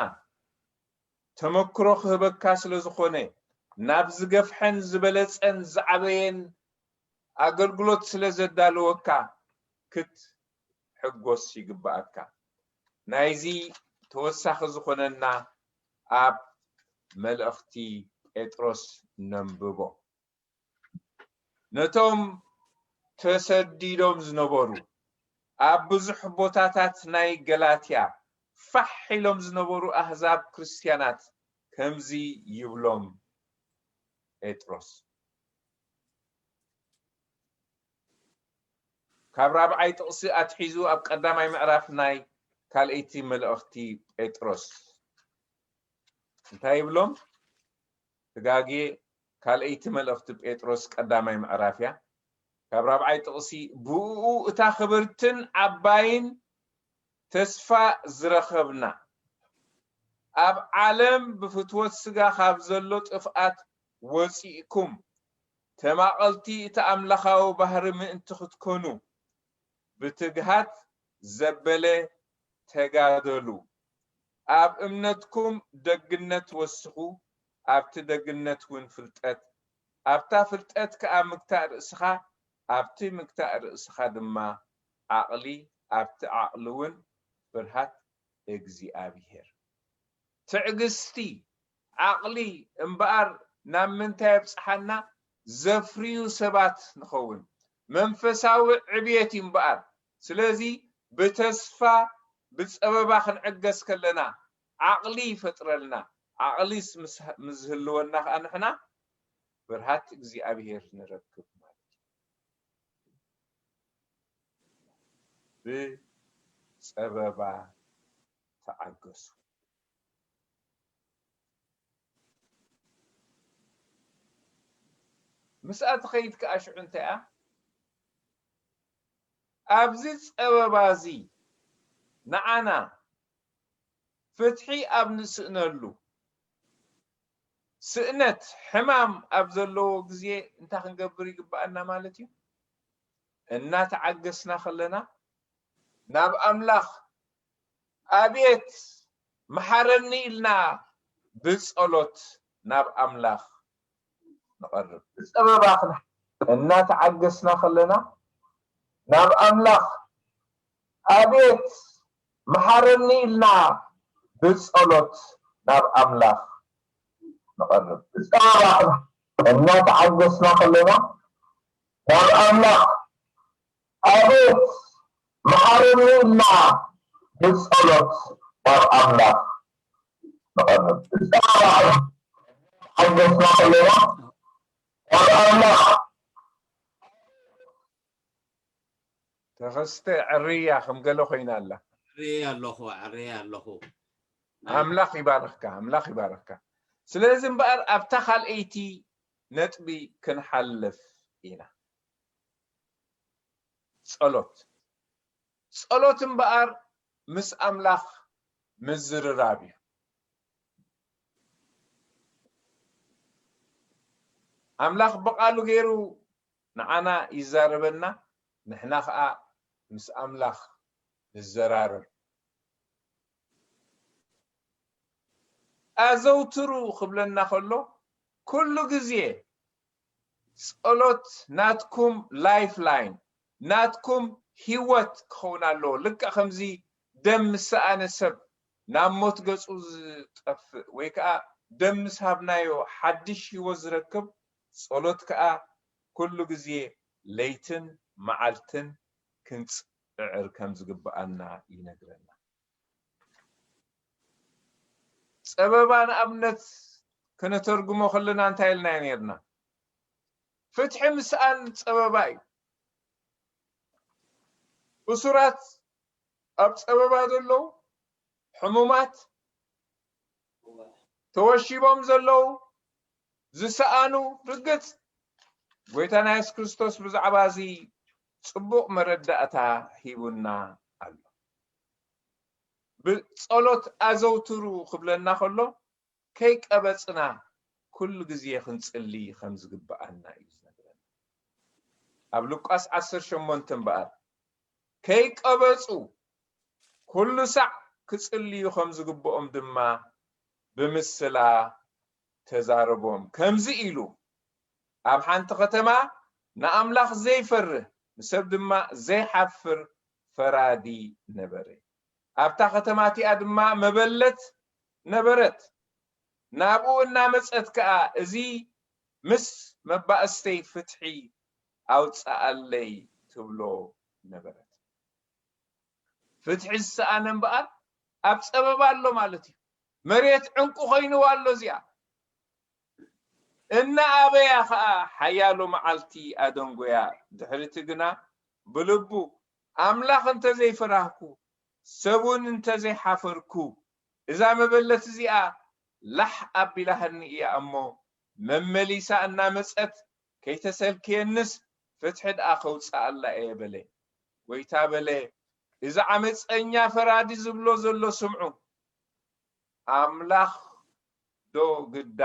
ተመክሮ ክህበካ ስለ ዝኾነ ናብ ዝገፍሐን ዝበለፀን ዝዓበየን ኣገልግሎት ስለ ዘዳለወካ ክትሕጎስ ይግብኣካ። ናይዚ ተወሳኺ ዝኾነና ኣብ መልእኽቲ ጴጥሮስ ነንብቦ። ነቶም ተሰዲዶም ዝነበሩ ኣብ ብዙሕ ቦታታት ናይ ገላትያ ፋሕ ኢሎም ዝነበሩ ኣህዛብ ክርስትያናት ከምዚ ይብሎም ጴጥሮስ። ካብ ራብዓይ ጥቕሲ ኣትሒዙ ኣብ ቀዳማይ ምዕራፍ ናይ ካልኣይቲ መልእኽቲ ጴጥሮስ እንታይ ይብሎም? ትጋጌ ካልኣይቲ መልእኽቲ ጴጥሮስ ቀዳማይ ምዕራፍ እያ። ካብ ራብዓይ ጥቕሲ፣ ብእኡ እታ ክብርትን ዓባይን ተስፋ ዝረኸብና፣ ኣብ ዓለም ብፍትወት ስጋ ካብ ዘሎ ጥፍኣት ወፂእኩም፣ ተማቐልቲ እቲ ኣምላኻዊ ባህሪ ምእንቲ ክትኮኑ፣ ብትግሃት ዘበለ ተጋደሉ። ኣብ እምነትኩም ደግነት ወስኹ፣ ኣብቲ ደግነት እውን ፍልጠት፣ ኣብታ ፍልጠት ከኣ ምግታእ ርእስኻ፣ ኣብቲ ምግታእ ርእስኻ ድማ ዓቕሊ፣ ኣብቲ ዓቕሊ እውን ፍርሃት እግዚኣብሔር። ትዕግስቲ፣ ዓቕሊ እምበኣር ናብ ምንታይ የብጽሓና? ዘፍርዩ ሰባት ንኸውን። መንፈሳዊ ዕብየት እዩ እምበኣር። ስለዚ ብተስፋ ብጸበባ ክንዕገስ ከለና ዓቕሊ ይፈጥረልና። ዓቕሊስ ምስ ምስ ዝህልወና ከኣ ንሕና ፍርሃት እግዚኣብሔር ንረክብ ማለት እዩ። ብጸበባ ተዓገሱ። ምስኣ ትኸይድ ከኣ ሽዑ እንታይ እያ? ኣብዚ ጸበባ እዚ ንዓና ፍትሒ ኣብ ንስእነሉ፣ ስእነት ሕማም ኣብ ዘለዎ ግዜ እንታይ ክንገብር ይግብኣና ማለት እዩ? እናተዓገስና ከለና ናብ ኣምላኽ ኣቤት መሓረኒ ኢልና ብጸሎት ናብ ኣምላኽ ንቐርብ። ብጸበባ እናተዓገስና ከለና ናብ ኣምላኽ ኣቤት መሓረኒ ኢልና ብጸሎት ናብ ኣምላኽ ንቐርብ። ብጸበባ እናተዓገስና ከለና ናብ ኣምላኽ ኣቤት መሓረኒ ኢልና ብጸሎት ናብ ኣምላኽ ንቐርብ። ብጸበባ ሓገዝና ከለና ናብ ኣምላኽ ተኸስተ ዕርያ ከም ገለ ኮይና ኣላ። ዕርየ ኣለኹ፣ ዕርየ ኣለኹ። ኣምላኽ ይባርኽካ፣ ኣምላኽ ይባርኽካ። ስለዚ እምበኣር ኣብታ ካልኣይቲ ነጥቢ ክንሓልፍ ኢና። ጸሎት። ጸሎት እምበኣር ምስ ኣምላኽ ምዝርራብ እዩ። ኣምላኽ ብቓሉ ገይሩ ንዓና ይዛረበና፣ ንሕና ኸኣ ምስ ኣምላኽ ንዘራረብ። ኣዘውትሩ ክብለና ከሎ ኩሉ ግዜ ጸሎት ናትኩም ላይፍ ላይን፣ ናትኩም ህይወት ክኸውን ኣለዎ። ልክዕ ከምዚ ደም ምስ ሰኣነ ሰብ ናብ ሞት ገጹ ዝጠፍእ ወይ ከኣ ደም ምስ ሃብናዮ ሓድሽ ህይወት ዝረክብ፣ ጸሎት ከኣ ኩሉ ግዜ ለይትን መዓልትን ክንጽዕር ከም ዝግብኣና ይነግረና። ጸበባ ንኣብነት ከነተርጉሞ ከለና እንታይ ኢልናዮ ነይርና? ፍትሒ ምስኣን ጸበባ እዩ። እሱራት ኣብ ጸበባ ዘለዉ፣ ሕሙማት፣ ተወሺቦም ዘለዉ፣ ዝሰኣኑ፣ ርግጽ ጎይታና የሱስ ክርስቶስ ብዛዕባ እዚ ጽቡቕ መረዳእታ ሂቡና ኣሎ። ብጸሎት ኣዘውትሩ ክብለና ከሎ ከይቀበጽና ኩሉ ግዜ ክንጽሊ ከም ዝግብኣና እዩ ዝነግረና። ኣብ ሉቃስ ዓሰርተ ሸሞንተ እምበኣር ከይቀበጹ ኩሉ ሳዕ ክጽልዩ ከም ዝግብኦም ድማ ብምስላ ተዛረቦም። ከምዚ ኢሉ ኣብ ሓንቲ ከተማ ንኣምላኽ ዘይፈርህ ንሰብ ድማ ዘይሓፍር ፈራዲ ነበረ። ኣብታ ከተማ እቲኣ ድማ መበለት ነበረት። ናብኡ እናመጸት ከኣ እዚ ምስ መባእስተይ ፍትሒ ኣውጽኣለይ ትብሎ ነበረት። ፍትሒ ዝሰኣነ እምበኣር ኣብ ጸበባ ኣሎ ማለት እዩ። መሬት ዕንቁ ኮይንዋ ኣሎ እዚኣ። እናኣበያ ኸኣ ሓያሎ መዓልቲ ኣደንጎያ። ድሕሪቲ ግና ብልቡ፣ ኣምላኽ እንተ ዘይፈራህኩ፣ ሰብውን እንተ ዘይሓፈርኩ፣ እዛ መበለት እዚኣ ላሕ ኣቢላህኒ እያ እሞ፣ መመሊሳ እናመጸት ከይተሰልክየንስ፣ ፍትሒ ደኣ ከውጽኣላ እየ በለ። ጐይታ በለ፣ እዚ ዓመጸኛ ፈራዲ ዝብሎ ዘሎ ስምዑ። ኣምላኽ ዶ ግዳ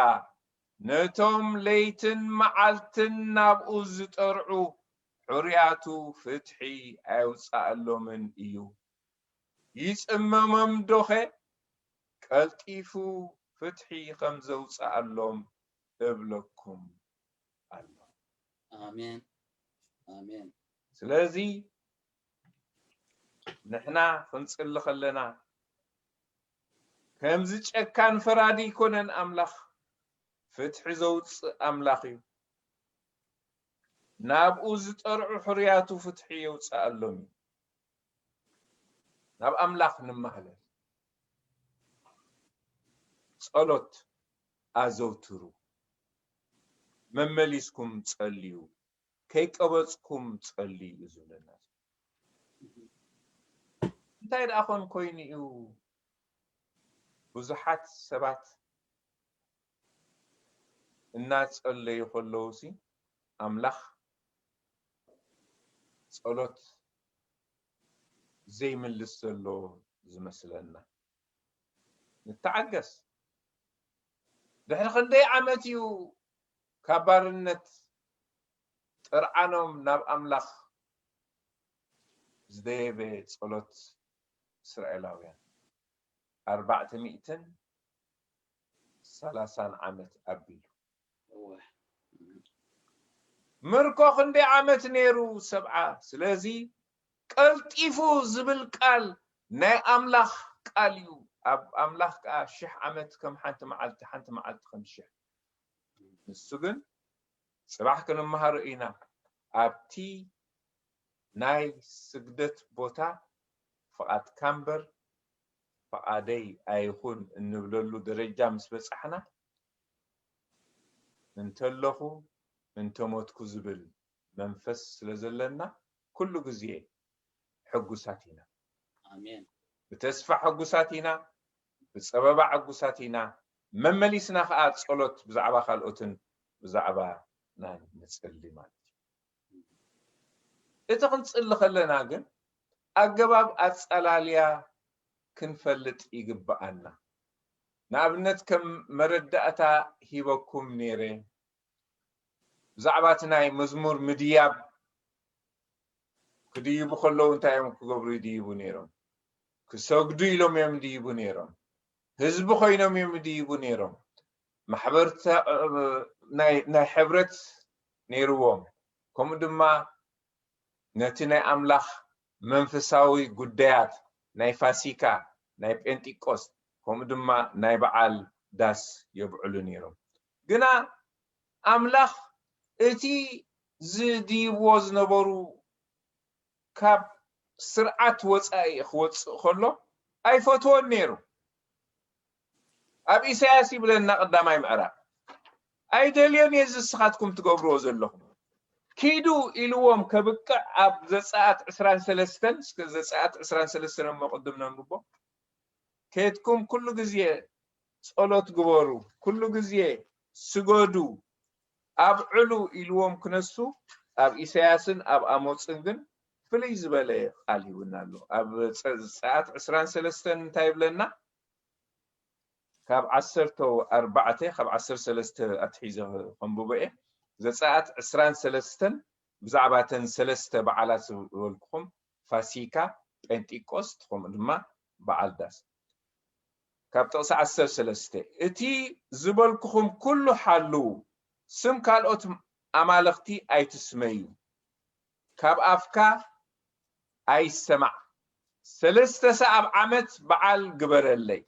ነቶም ለይትን መዓልትን ናብኡ ዝጠርዑ ሕሩያቱ ፍትሒ ኣየውጽኣሎምን እዩ? ይጽመሞም ዶኸ? ቀልጢፉ ፍትሒ ከም ዘውጽኣሎም እብለኩም ኣሎ። ኣሜን፣ ኣሜን። ስለዚ ንሕና ክንጽሊ ከለና፣ ከምዚ ጨካን ፈራዲ ኣይኮነን ኣምላኽ፣ ፍትሒ ዘውጽእ ኣምላኽ እዩ። ናብኡ ዝጠርዑ ሕሩያቱ ፍትሒ የውጽኣሎም እዩ። ናብ ኣምላኽ ንማህለል። ጸሎት ኣዘውትሩ። መመሊስኩም ጸልዩ፣ ከይቀበጽኩም ጸልዩ እዩ ዝብለና። እንታይ ደኣ ኾን ኮይኑ እዩ ብዙሓት ሰባት እናጸለዩ ከለዉሲ ኣምላኽ ጸሎት ዘይምልስ ዘሎ ዝመስለና? ንተዓገስ። ድሕሪ ክንደይ ዓመት እዩ ካብ ባርነት ጥርዓኖም ናብ ኣምላኽ ዝደየበ ጸሎት እስራኤላውያን? ኣርባዕተ ሚእትን ሰላሳን ዓመት ኣቢሉ። እወ። ምርኮ ክንደይ ዓመት ነይሩ? ሰብዓ። ስለዚ ቀልጢፉ ዝብል ቃል ናይ ኣምላኽ ቃል እዩ። ኣብ ኣምላኽ ከኣ ሽሕ ዓመት ከም ሓንቲ መዓልቲ፣ ሓንቲ መዓልቲ ከም ሽሕ። ንሱ ግን ጽባሕ ክንመሃሮ ኢና። ኣብቲ ናይ ስግደት ቦታ ፍቓድካ እምበር ፍቓደይ ኣይኹን እንብለሉ ደረጃ ምስ በጻሕና፣ እንተለኹ እንተሞትኩ ዝብል መንፈስ ስለ ዘለና፣ ኩሉ ግዜ ሕጉሳት ኢና። ኣሜን። ብተስፋ ሕጉሳት ኢና፣ ብጸበባ ሕጉሳት ኢና። መመሊስና ኸኣ ጸሎት ብዛዕባ ካልኦትን ብዛዕባ ናይ ንጽሊ ማለት እዩ። እቲ ክንጽሊ ከለና ግን ኣገባብ ኣጸላልያ ክንፈልጥ ይግብኣና። ንኣብነት ከም መረዳእታ ሂበኩም ነይረ፣ ብዛዕባ እቲ ናይ መዝሙር ምድያብ ክድይቡ ከለዉ እንታይ እዮም ክገብሩ ይድይቡ ነይሮም? ክሰግዱ ኢሎም እዮም ይድይቡ ነይሮም? ህዝቢ ኮይኖም እዮም ይድይቡ ነይሮም? ማሕበርተ-፣ ናይ፣ ናይ ሕብረት ነይርዎም። ከምኡ ድማ ነቲ ናይ ኣምላኽ መንፈሳዊ ጉዳያት ናይ ፋሲካ፣ ናይ ጴንጢቆስት፣ ከምኡ ድማ ናይ በዓል ዳስ የብዕሉ ነይሮም። ግና ኣምላኽ እቲ ዝድይብዎ ዝነበሩ ካብ ስርዓት ወጻኢ ክወጽእ ከሎ ኣይፈትዎን ነይሩ። ኣብ ኢሳያስ ይብለና ቀዳማይ ምዕራፍ፣ "ኣይደልዮን እየ እዚ ንስኻትኩም ትገብርዎ ዘለኹም። ኪዱ" ኢልዎም ከብቅዕ ኣብ ዘጸኣት ዕስራን ሰለስተን፣ እስከ ዘጸኣት ዕስራን ሰለስተን እሞ ቅድም ነንብቦ። "ከድኩም ኩሉ ግዜ ጸሎት ግበሩ፣ ኩሉ ግዜ ስገዱ፣ ኣብዕሉ" ኢልዎም ክነሱ፣ ኣብ ኢሳያስን ኣብ ኣሞጽን ግን ፍልይ ዝበለ ቃል ሂቡና ኣሎ። ኣብ ዘጸኣት ዕስራን ሰለስተን እንታይ ይብለና? ካብ ዓሰርተ ኣርባዕተ፣ ካብ ዓሰርተ ሰለስተ ኣትሒዘ ከንብቦ እየ። ዘጸኣት ዕስራን ሰለስተን ብዛዕባ እተን ሰለስተ በዓላት ዝበልኩኹም፣ ፋሲካ፣ ጴንጢቆስት፣ ከምኡ ድማ በዓል ዳስ። ካብ ጥቕሲ ዓሰርተ ሰለስተ፣ "እቲ ዝበልኩኹም ኩሉ ሓልዉ፣ ስም ካልኦት ኣማልኽቲ ኣይትስመዩ፣ ካብ ኣፍካ ኣይሰማዕ፣ ሰለስተ ሰዓብ ዓመት በዓል ግበረለይ።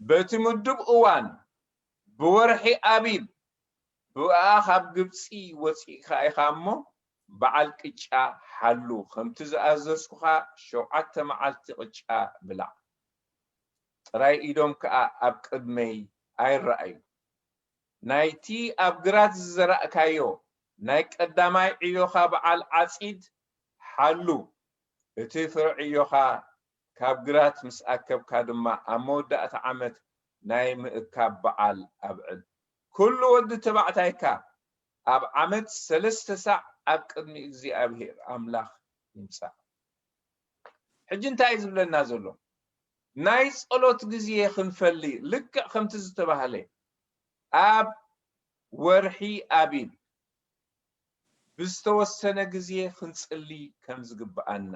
በቲ ምዱብ እዋን ብወርሒ ኣቢብ ብኣ ካብ ግብጺ ወጺእካ ኢኻ እሞ፣ በዓል ቅጫ ሓሉ፣ ከምቲ ዝኣዘዝኩኻ ሸውዓተ መዓልቲ ቅጫ ብላዕ። ጥራይ ኢዶም ከኣ ኣብ ቅድመይ ኣይረኣዩ። ናይቲ ኣብ ግራት ዝዘራእካዮ ናይ ቀዳማይ ዕዮኻ በዓል ዓጺድ ሓሉ፣ እቲ ፍረ ዕዮኻ ካብ ግራት ምስ ኣከብካ ድማ ኣብ መወዳእታ ዓመት ናይ ምእካብ በዓል ኣብዕል። ኩሉ ወዲ ተባዕታይካ ኣብ ዓመት ሰለስተ ሳዕ ኣብ ቅድሚ እግዚኣብሔር ኣምላኽ ይምጻእ። ሕጂ እንታይ እዩ ዝብለና ዘሎ? ናይ ጸሎት ግዜ ክንፈሊ፣ ልክዕ ከምቲ ዝተባህለ ኣብ ወርሒ ኣቢብ ብዝተወሰነ ግዜ ክንጽሊ ከም ዝግብኣና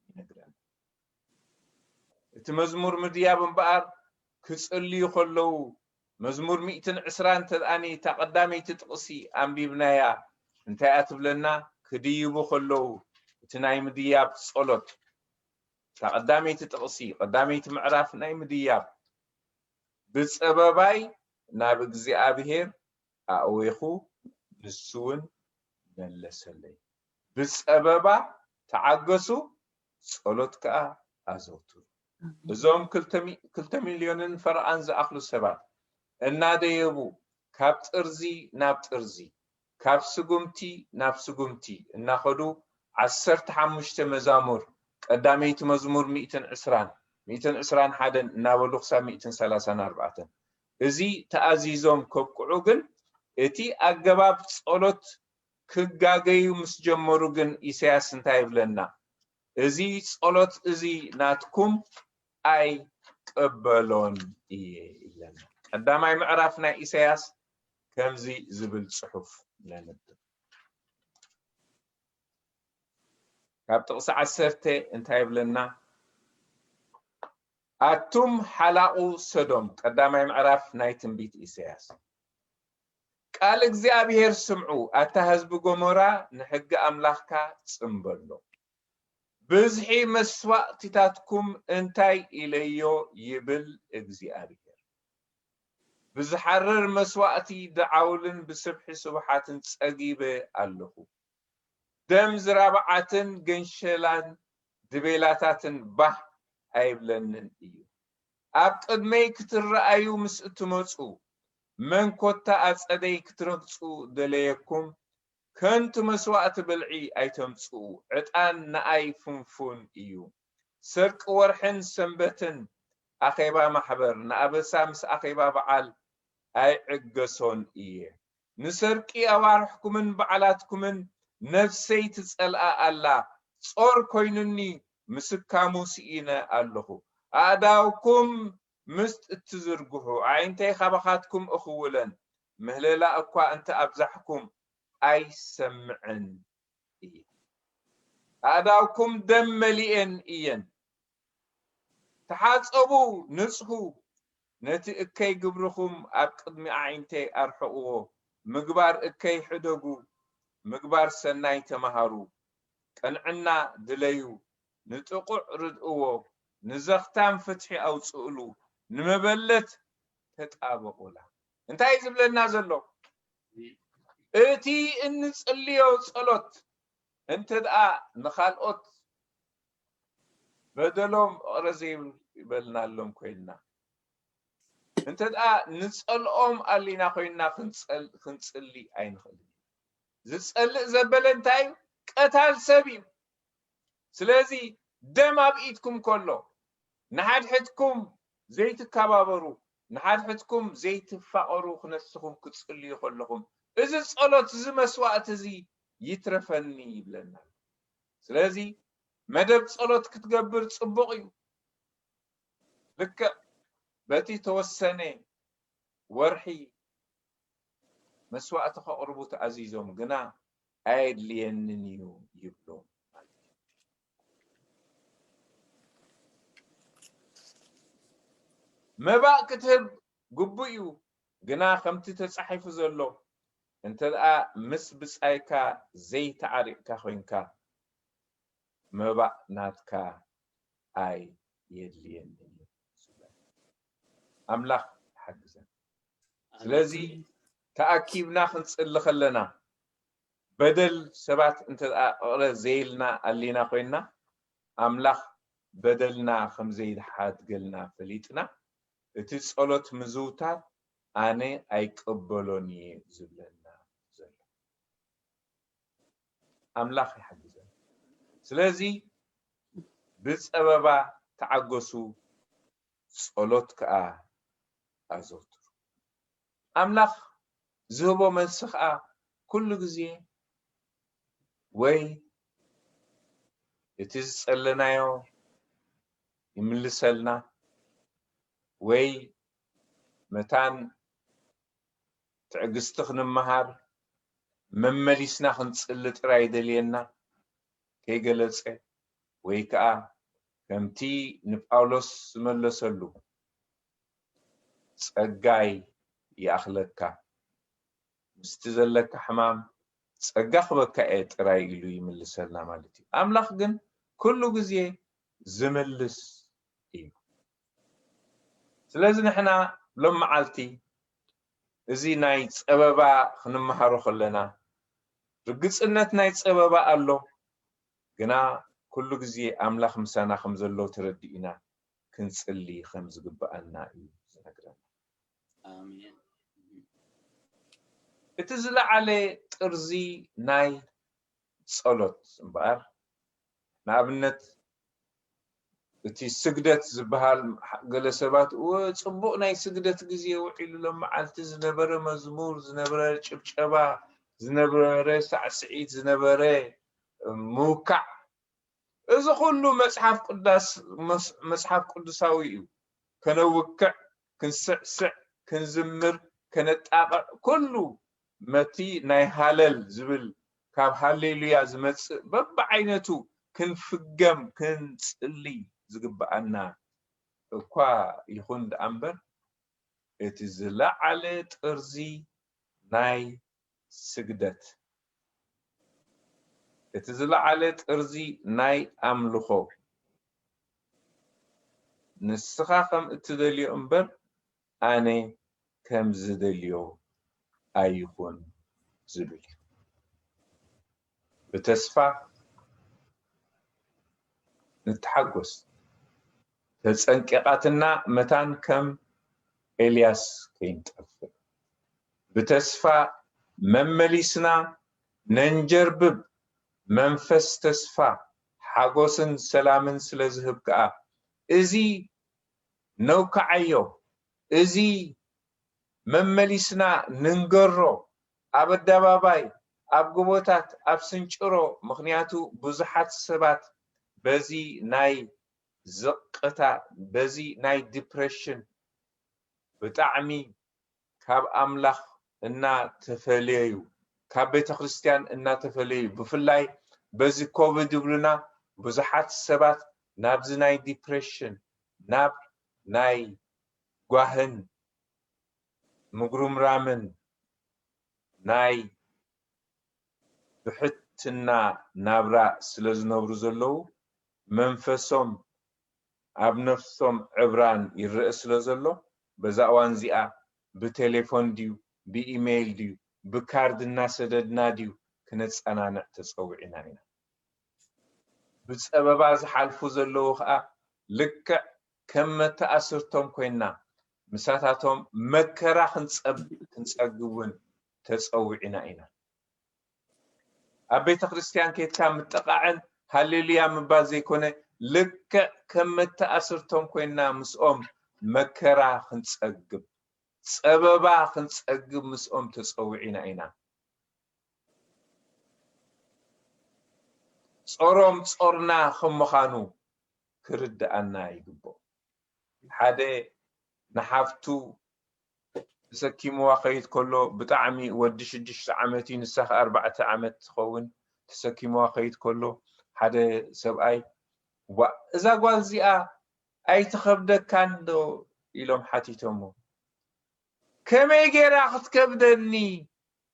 ይነግረና። እቲ መዝሙር ምድያብ እምበኣር ክጽልዩ ከለዉ፣ መዝሙር ሚእትን ዕስራን እንተ ደኣ እታ ቀዳመይቲ ጥቕሲ ኣንቢብናያ፣ እንታይ እያ ትብለና? ክድይቡ ከለዉ፣ እቲ ናይ ምድያብ ጸሎት፣ እታ ቀዳመይቲ ጥቕሲ፣ ቀዳመይቲ ምዕራፍ ናይ ምድያብ፣ "ብጸበባይ ናብ እግዚኣብሔር ኣእዌኹ፣ ንሱ እውን መለሰለይ። ብጸበባ ተዓገሱ፣ ጸሎት ከኣ ኣዘውትሩ።" እዞም ክልተ ሚ-፣ ክልተ ሚልዮንን ፈረቓን ዝኣኽሉ ሰባት እናደየቡ፣ ካብ ጥርዚ ናብ ጥርዚ፣ ካብ ስጉምቲ ናብ ስጉምቲ እናኸዱ፣ ዓሰርተ ሓሙሽተ መዛሙር፣ ቀዳመይቲ መዝሙር ሚእትን ዕስራን፣ ሚእትን ዕስራን ሓደን እናበሉ ክሳብ ሚእትን ሰላሳን ኣርባዕተን፣ እዚ ተኣዚዞም ከብቅዑ ግን፣ እቲ ኣገባብ ጸሎት ክጋገዩ ምስ ጀመሩ ግን፣ ኢሳያስ እንታይ ይብለና? "እዚ ጸሎት እዚ ናትኩም ኣይቅበሎን እየ" ይብለና። ቀዳማይ ምዕራፍ ናይ ኢሳያስ ከምዚ ዝብል ጽሑፍ ነንብብ። ካብ ጥቕሲ ዓሰርተ እንታይ ይብለና? ኣቱም ሓላቑ ሰዶም፣ ቀዳማይ ምዕራፍ ናይ ትንቢት ኢሳያስ። ቃል እግዚኣብሔር ስምዑ፣ ኣታ ህዝቢ ጎሞራ፣ ንሕጊ ኣምላኽካ ጽምበሎ። ብዝሒ መስዋእትታትኩም እንታይ ኢለዮ ይብል እግዚኣብሔር። ብዝሓርር መስዋእቲ ደዓውልን ብስብሒ ስቡሓትን ጸጊበ ኣለኹ። ደም ዝራብዓትን ገንሸላን ድቤላታትን ባህ ኣይብለንን እዩ። ኣብ ቅድመይ ክትረኣዩ ምስ እትመጹ፣ መን ኮታ ኣጸደይ ክትረግጹ ደለየኩም? ከንቱ መስዋእቲ ብልዒ ኣይተምጽኡ፣ ዕጣን ንኣይ ፍንፉን እዩ። ሰርቂ ወርሕን ሰንበትን ኣኼባ ማሕበር፣ ንኣበሳ ምስ ኣኼባ በዓል ኣይዕገሶን እየ። ንሰርቂ ኣዋርሕኩምን በዓላትኩምን ነፍሰይ ትጸልኣ ኣላ። ጾር ኮይኑኒ፣ ምስካሙ ስኢነ ኣለኹ። ኣእዳውኩም ምስ እትዝርግሑ፣ ኣዒንተይ ካባኻትኩም እኽውለን። ምህለላ እኳ እንተ ኣብዛሕኩም፣ ኣይሰምዕን እየ። ኣእዳውኩም ደም መሊኤን እየን። ተሓጸቡ፣ ንጽሁ፣ ነቲ እከይ ግብርኹም ኣብ ቅድሚ ኣዒንተይ ኣርሕቕዎ። ምግባር እከይ ሕደጉ፣ ምግባር ሰናይ ተማሃሩ። ቅንዕና ድለዩ፣ ንጥቑዕ ርድእዎ፣ ንዘኽታም ፍትሒ ኣውጽእሉ፣ ንመበለት ተጣበቑላ። እንታይ እዩ ዝብለና ዘሎ? እቲ እንጽልዮ ጸሎት እንተ ደኣ ንኻልኦት በደሎም እቕረ ዘይበልናሎም ኮይንና፣ እንተ ደኣ ንጸልኦም ኣሊና ኮይንና ክንጸል-፣ ክንጽሊ ኣይንኽእልን። ዝጸልእ ዘበለ እንታይ እዩ? ቀታል ሰብ እዩ። ስለዚ ደም ኣብ ኢድኩም ከሎ፣ ንሓድሕድኩም ዘይትከባበሩ፣ ንሓድሕድኩም ዘይትፋቐሩ ክነስኹም ክትጽልዩ ከለኹም፣ እዚ ጸሎት፣ እዚ መስዋእቲ እዚ ይትረፈኒ ይብለና። ስለዚ መደብ ጸሎት ክትገብር ጽቡቕ እዩ። ልክዕ በቲ ተወሰነ ወርሒ መስዋእቲ ከቕርቡ ተኣዚዞም፣ ግና ኣየድልየንን እዩ ይብሉ። መባእ ክትህብ ግቡእ እዩ፣ ግና ከምቲ ተጻሒፉ ዘሎ፣ እንተ ደኣ ምስ ብጻይካ ዘይተዓሪቕካ ኮይንካ፣ መባእ ናትካ ኣየድልየንን እዩ። ኣምላኽ ይሓግዘን። ስለዚ ተኣኪብና ክንጽሊ ከለና፣ በደል ሰባት እንተ ደኣ ቅቕረ ዘይልና ኣሊና ኮይንና፣ ኣምላኽ በደልና ከም ዘይሓድገልና ፈሊጥና፣ እቲ ጸሎት ምዝውታር ኣነ ኣይቅበሎን እየ ዝብለና ዘሎ። ኣምላኽ ይሓግዘና። ስለዚ ብጸበባ ተዓገሱ፣ ጸሎት ከኣ ኣዘውትሩ። ኣምላኽ ዝህቦ መልሲ ከኣ ኩሉ ግዜ ወይ እቲ ዝጸለናዮ ይምልሰልና ወይ መታን ትዕግስቲ ክንመሃር መመሊስና ክንጽሊ ጥራይ ይደልየና ከይገለጸ ወይ ከኣ ከምቲ ንጳውሎስ ዝመለሰሉ ጸጋይ ይኣኽለካ ምስቲ ዘለካ ሕማም ጸጋ ክበካ እየ ጥራይ ኢሉ ይምልሰልና ማለት እዩ። ኣምላኽ ግን ኩሉ ግዜ ዝምልስ እዩ። ስለዚ ንሕና ሎም መዓልቲ እዚ ናይ ጸበባ ክንመሃሮ ከለና ርግጽነት ናይ ጸበባ ኣሎ፣ ግና ኩሉ ግዜ ኣምላኽ ምሳና ከም ዘሎ ተረዲእና ክንጽሊ ከም ዝግብኣና እዩ ዝነግረና። ኣሜን። እቲ ዝለዓለ ጥርዚ ናይ ጸሎት እምበኣር፣ ንኣብነት እቲ ስግደት ዝበሃል ገለ ሰባት እወ ጽቡቕ ናይ ስግደት ግዜ ውዒሉ ሎም መዓልቲ ዝነበረ መዝሙር፣ ዝነበረ ጭብጨባ፣ ዝነበረ ሳዕስዒት፣ ዝነበረ ምውካዕ፣ እዚ ኩሉ መጽሓፍ ቅዳስ መጽሓፍ ቅዱሳዊ እዩ። ከነውክዕ፣ ክንስዕስዕ፣ ክንዝምር፣ ከነጣቕዕ ኩሉ መቲ ናይ ሃለል ዝብል ካብ ሃሌሉያ ዝመጽእ በብዓይነቱ ክንፍገም ክንጽሊ ዝግብኣና እኳ ይኹን ደኣ እምበር እቲ ዝለዓለ ጥርዚ ናይ ስግደት እቲ ዝለዓለ ጥርዚ ናይ ኣምልኾ ንስኻ ከም እትደልዮ እምበር ኣነ ከም ዝደልዮ ኣይኹን ዝብል እዩ። ብተስፋ ንተሓጎስ። ተጸንቂቓትና መታን ከም ኤልያስ ከይንጠፍእ ብተስፋ መመሊስና ነንጀርብብ። መንፈስ ተስፋ፣ ሓጎስን ሰላምን ስለ ዝህብ ከኣ እዚ ነውክዓዮ፣ እዚ መመሊስና ንንገሮ፣ ኣብ ኣደባባይ፣ ኣብ ጎቦታት፣ ኣብ ስንጭሮ፣ ምኽንያቱ ብዙሓት ሰባት በዚ ናይ ዝቕታ፣ በዚ ናይ ዲፕሬሽን ብጣዕሚ ካብ ኣምላኽ እናተፈለዩ፣ ካብ ቤተ ክርስቲያን እናተፈለዩ፣ ብፍላይ በዚ ኮቪድ ይብሉና ብዙሓት ሰባት ናብዚ ናይ ዲፕሬሽን፣ ናብ ናይ ጓህን ምጉርምራምን ናይ ብሕትና ናብራ ስለ ዝነብሩ ዘለዉ መንፈሶም ኣብ ነፍሶም ዕብራን ይረአ ስለ ዘሎ በዛ እዋን እዚኣ ብቴሌፎን ድዩ ብኢሜይል ድዩ ብካርድ እናሰደድና ድዩ ክነጸናንዕ ተጸዊዕና ኢና። ብጸበባ ዝሓልፉ ዘለዉ ኸኣ ልክዕ ከም መተኣስርቶም ኮይንና ምሳታቶም መከራ ክንጸብ ክንጸግብ እውን ተጸዊዕና ኢና። ኣብ ቤተ ክርስቲያን ኬድካ ምጥቓዕን ሃሌሉያ ምባል ዘይኮነ ልክዕ ከም መተኣስርቶም ኮይንና ምስኦም መከራ ክንጸግብ ጸበባ ክንጸግብ ምስኦም ተጸዊዕና ኢና። ጾሮም ጾርና ከም ምዃኑ ክርድኣና ይግብኦ። ሓደ ንሓፍቱ ተሰኪምዋ ከይድ ከሎ ብጣዕሚ ወዲ ሽዱሽተ ዓመት እዩ ንሳ ከ ኣርባዕተ ዓመት ትኸውን ተሰኪምዋ ከይድ ከሎ ሓደ ሰብኣይ ዋ እዛ ጓል እዚኣ ኣይትኸብደካን ዶ ኢሎም ሓቲቶሞ ከመይ ገይራ ክትከብደኒ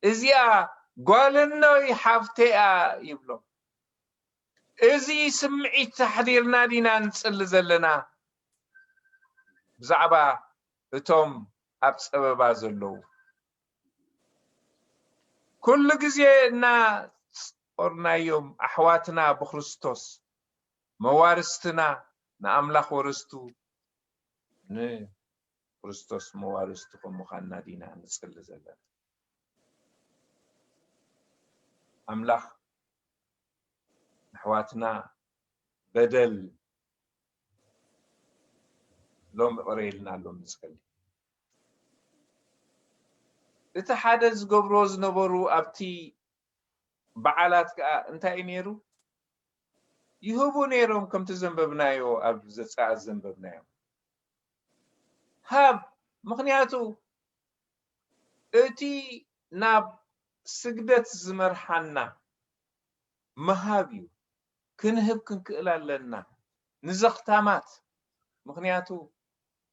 እዚኣ ጓልኖይ ሓፍተይኣ ይብሎም። እዚ ስምዒት ኣሕዲርና ዲና ንጽሊ ዘለና ብዛዕባ እቶም ኣብ ጸበባ ዘለዉ? ኩሉ ግዜ እናጾርናዮም ኣሕዋትና ብክርስቶስ መዋርስትና ንኣምላኽ ወረስቱ ንክርስቶስ መዋርስቱ ከም ምዃንና ዲና ንጽሊ ዘለና? ኣምላኽ ንኣሕዋትና በደል ሎም ይቕረ ኢልና ኣሎ ንጸሊ። እቲ ሓደ ዝገብርዎ ዝነበሩ ኣብቲ በዓላት ከኣ እንታይ እዩ ነይሩ? ይህቡ ነይሮም፣ ከምቲ ዘንበብናዮ፣ ኣብ ዘጸኣት ዘንበብናዮ። ሃብ፣ ምኽንያቱ እቲ ናብ ስግደት ዝመርሓና ምሃብ እዩ። ክንህብ ክንክእል ኣለና ንዘኽታማት። ምኽንያቱ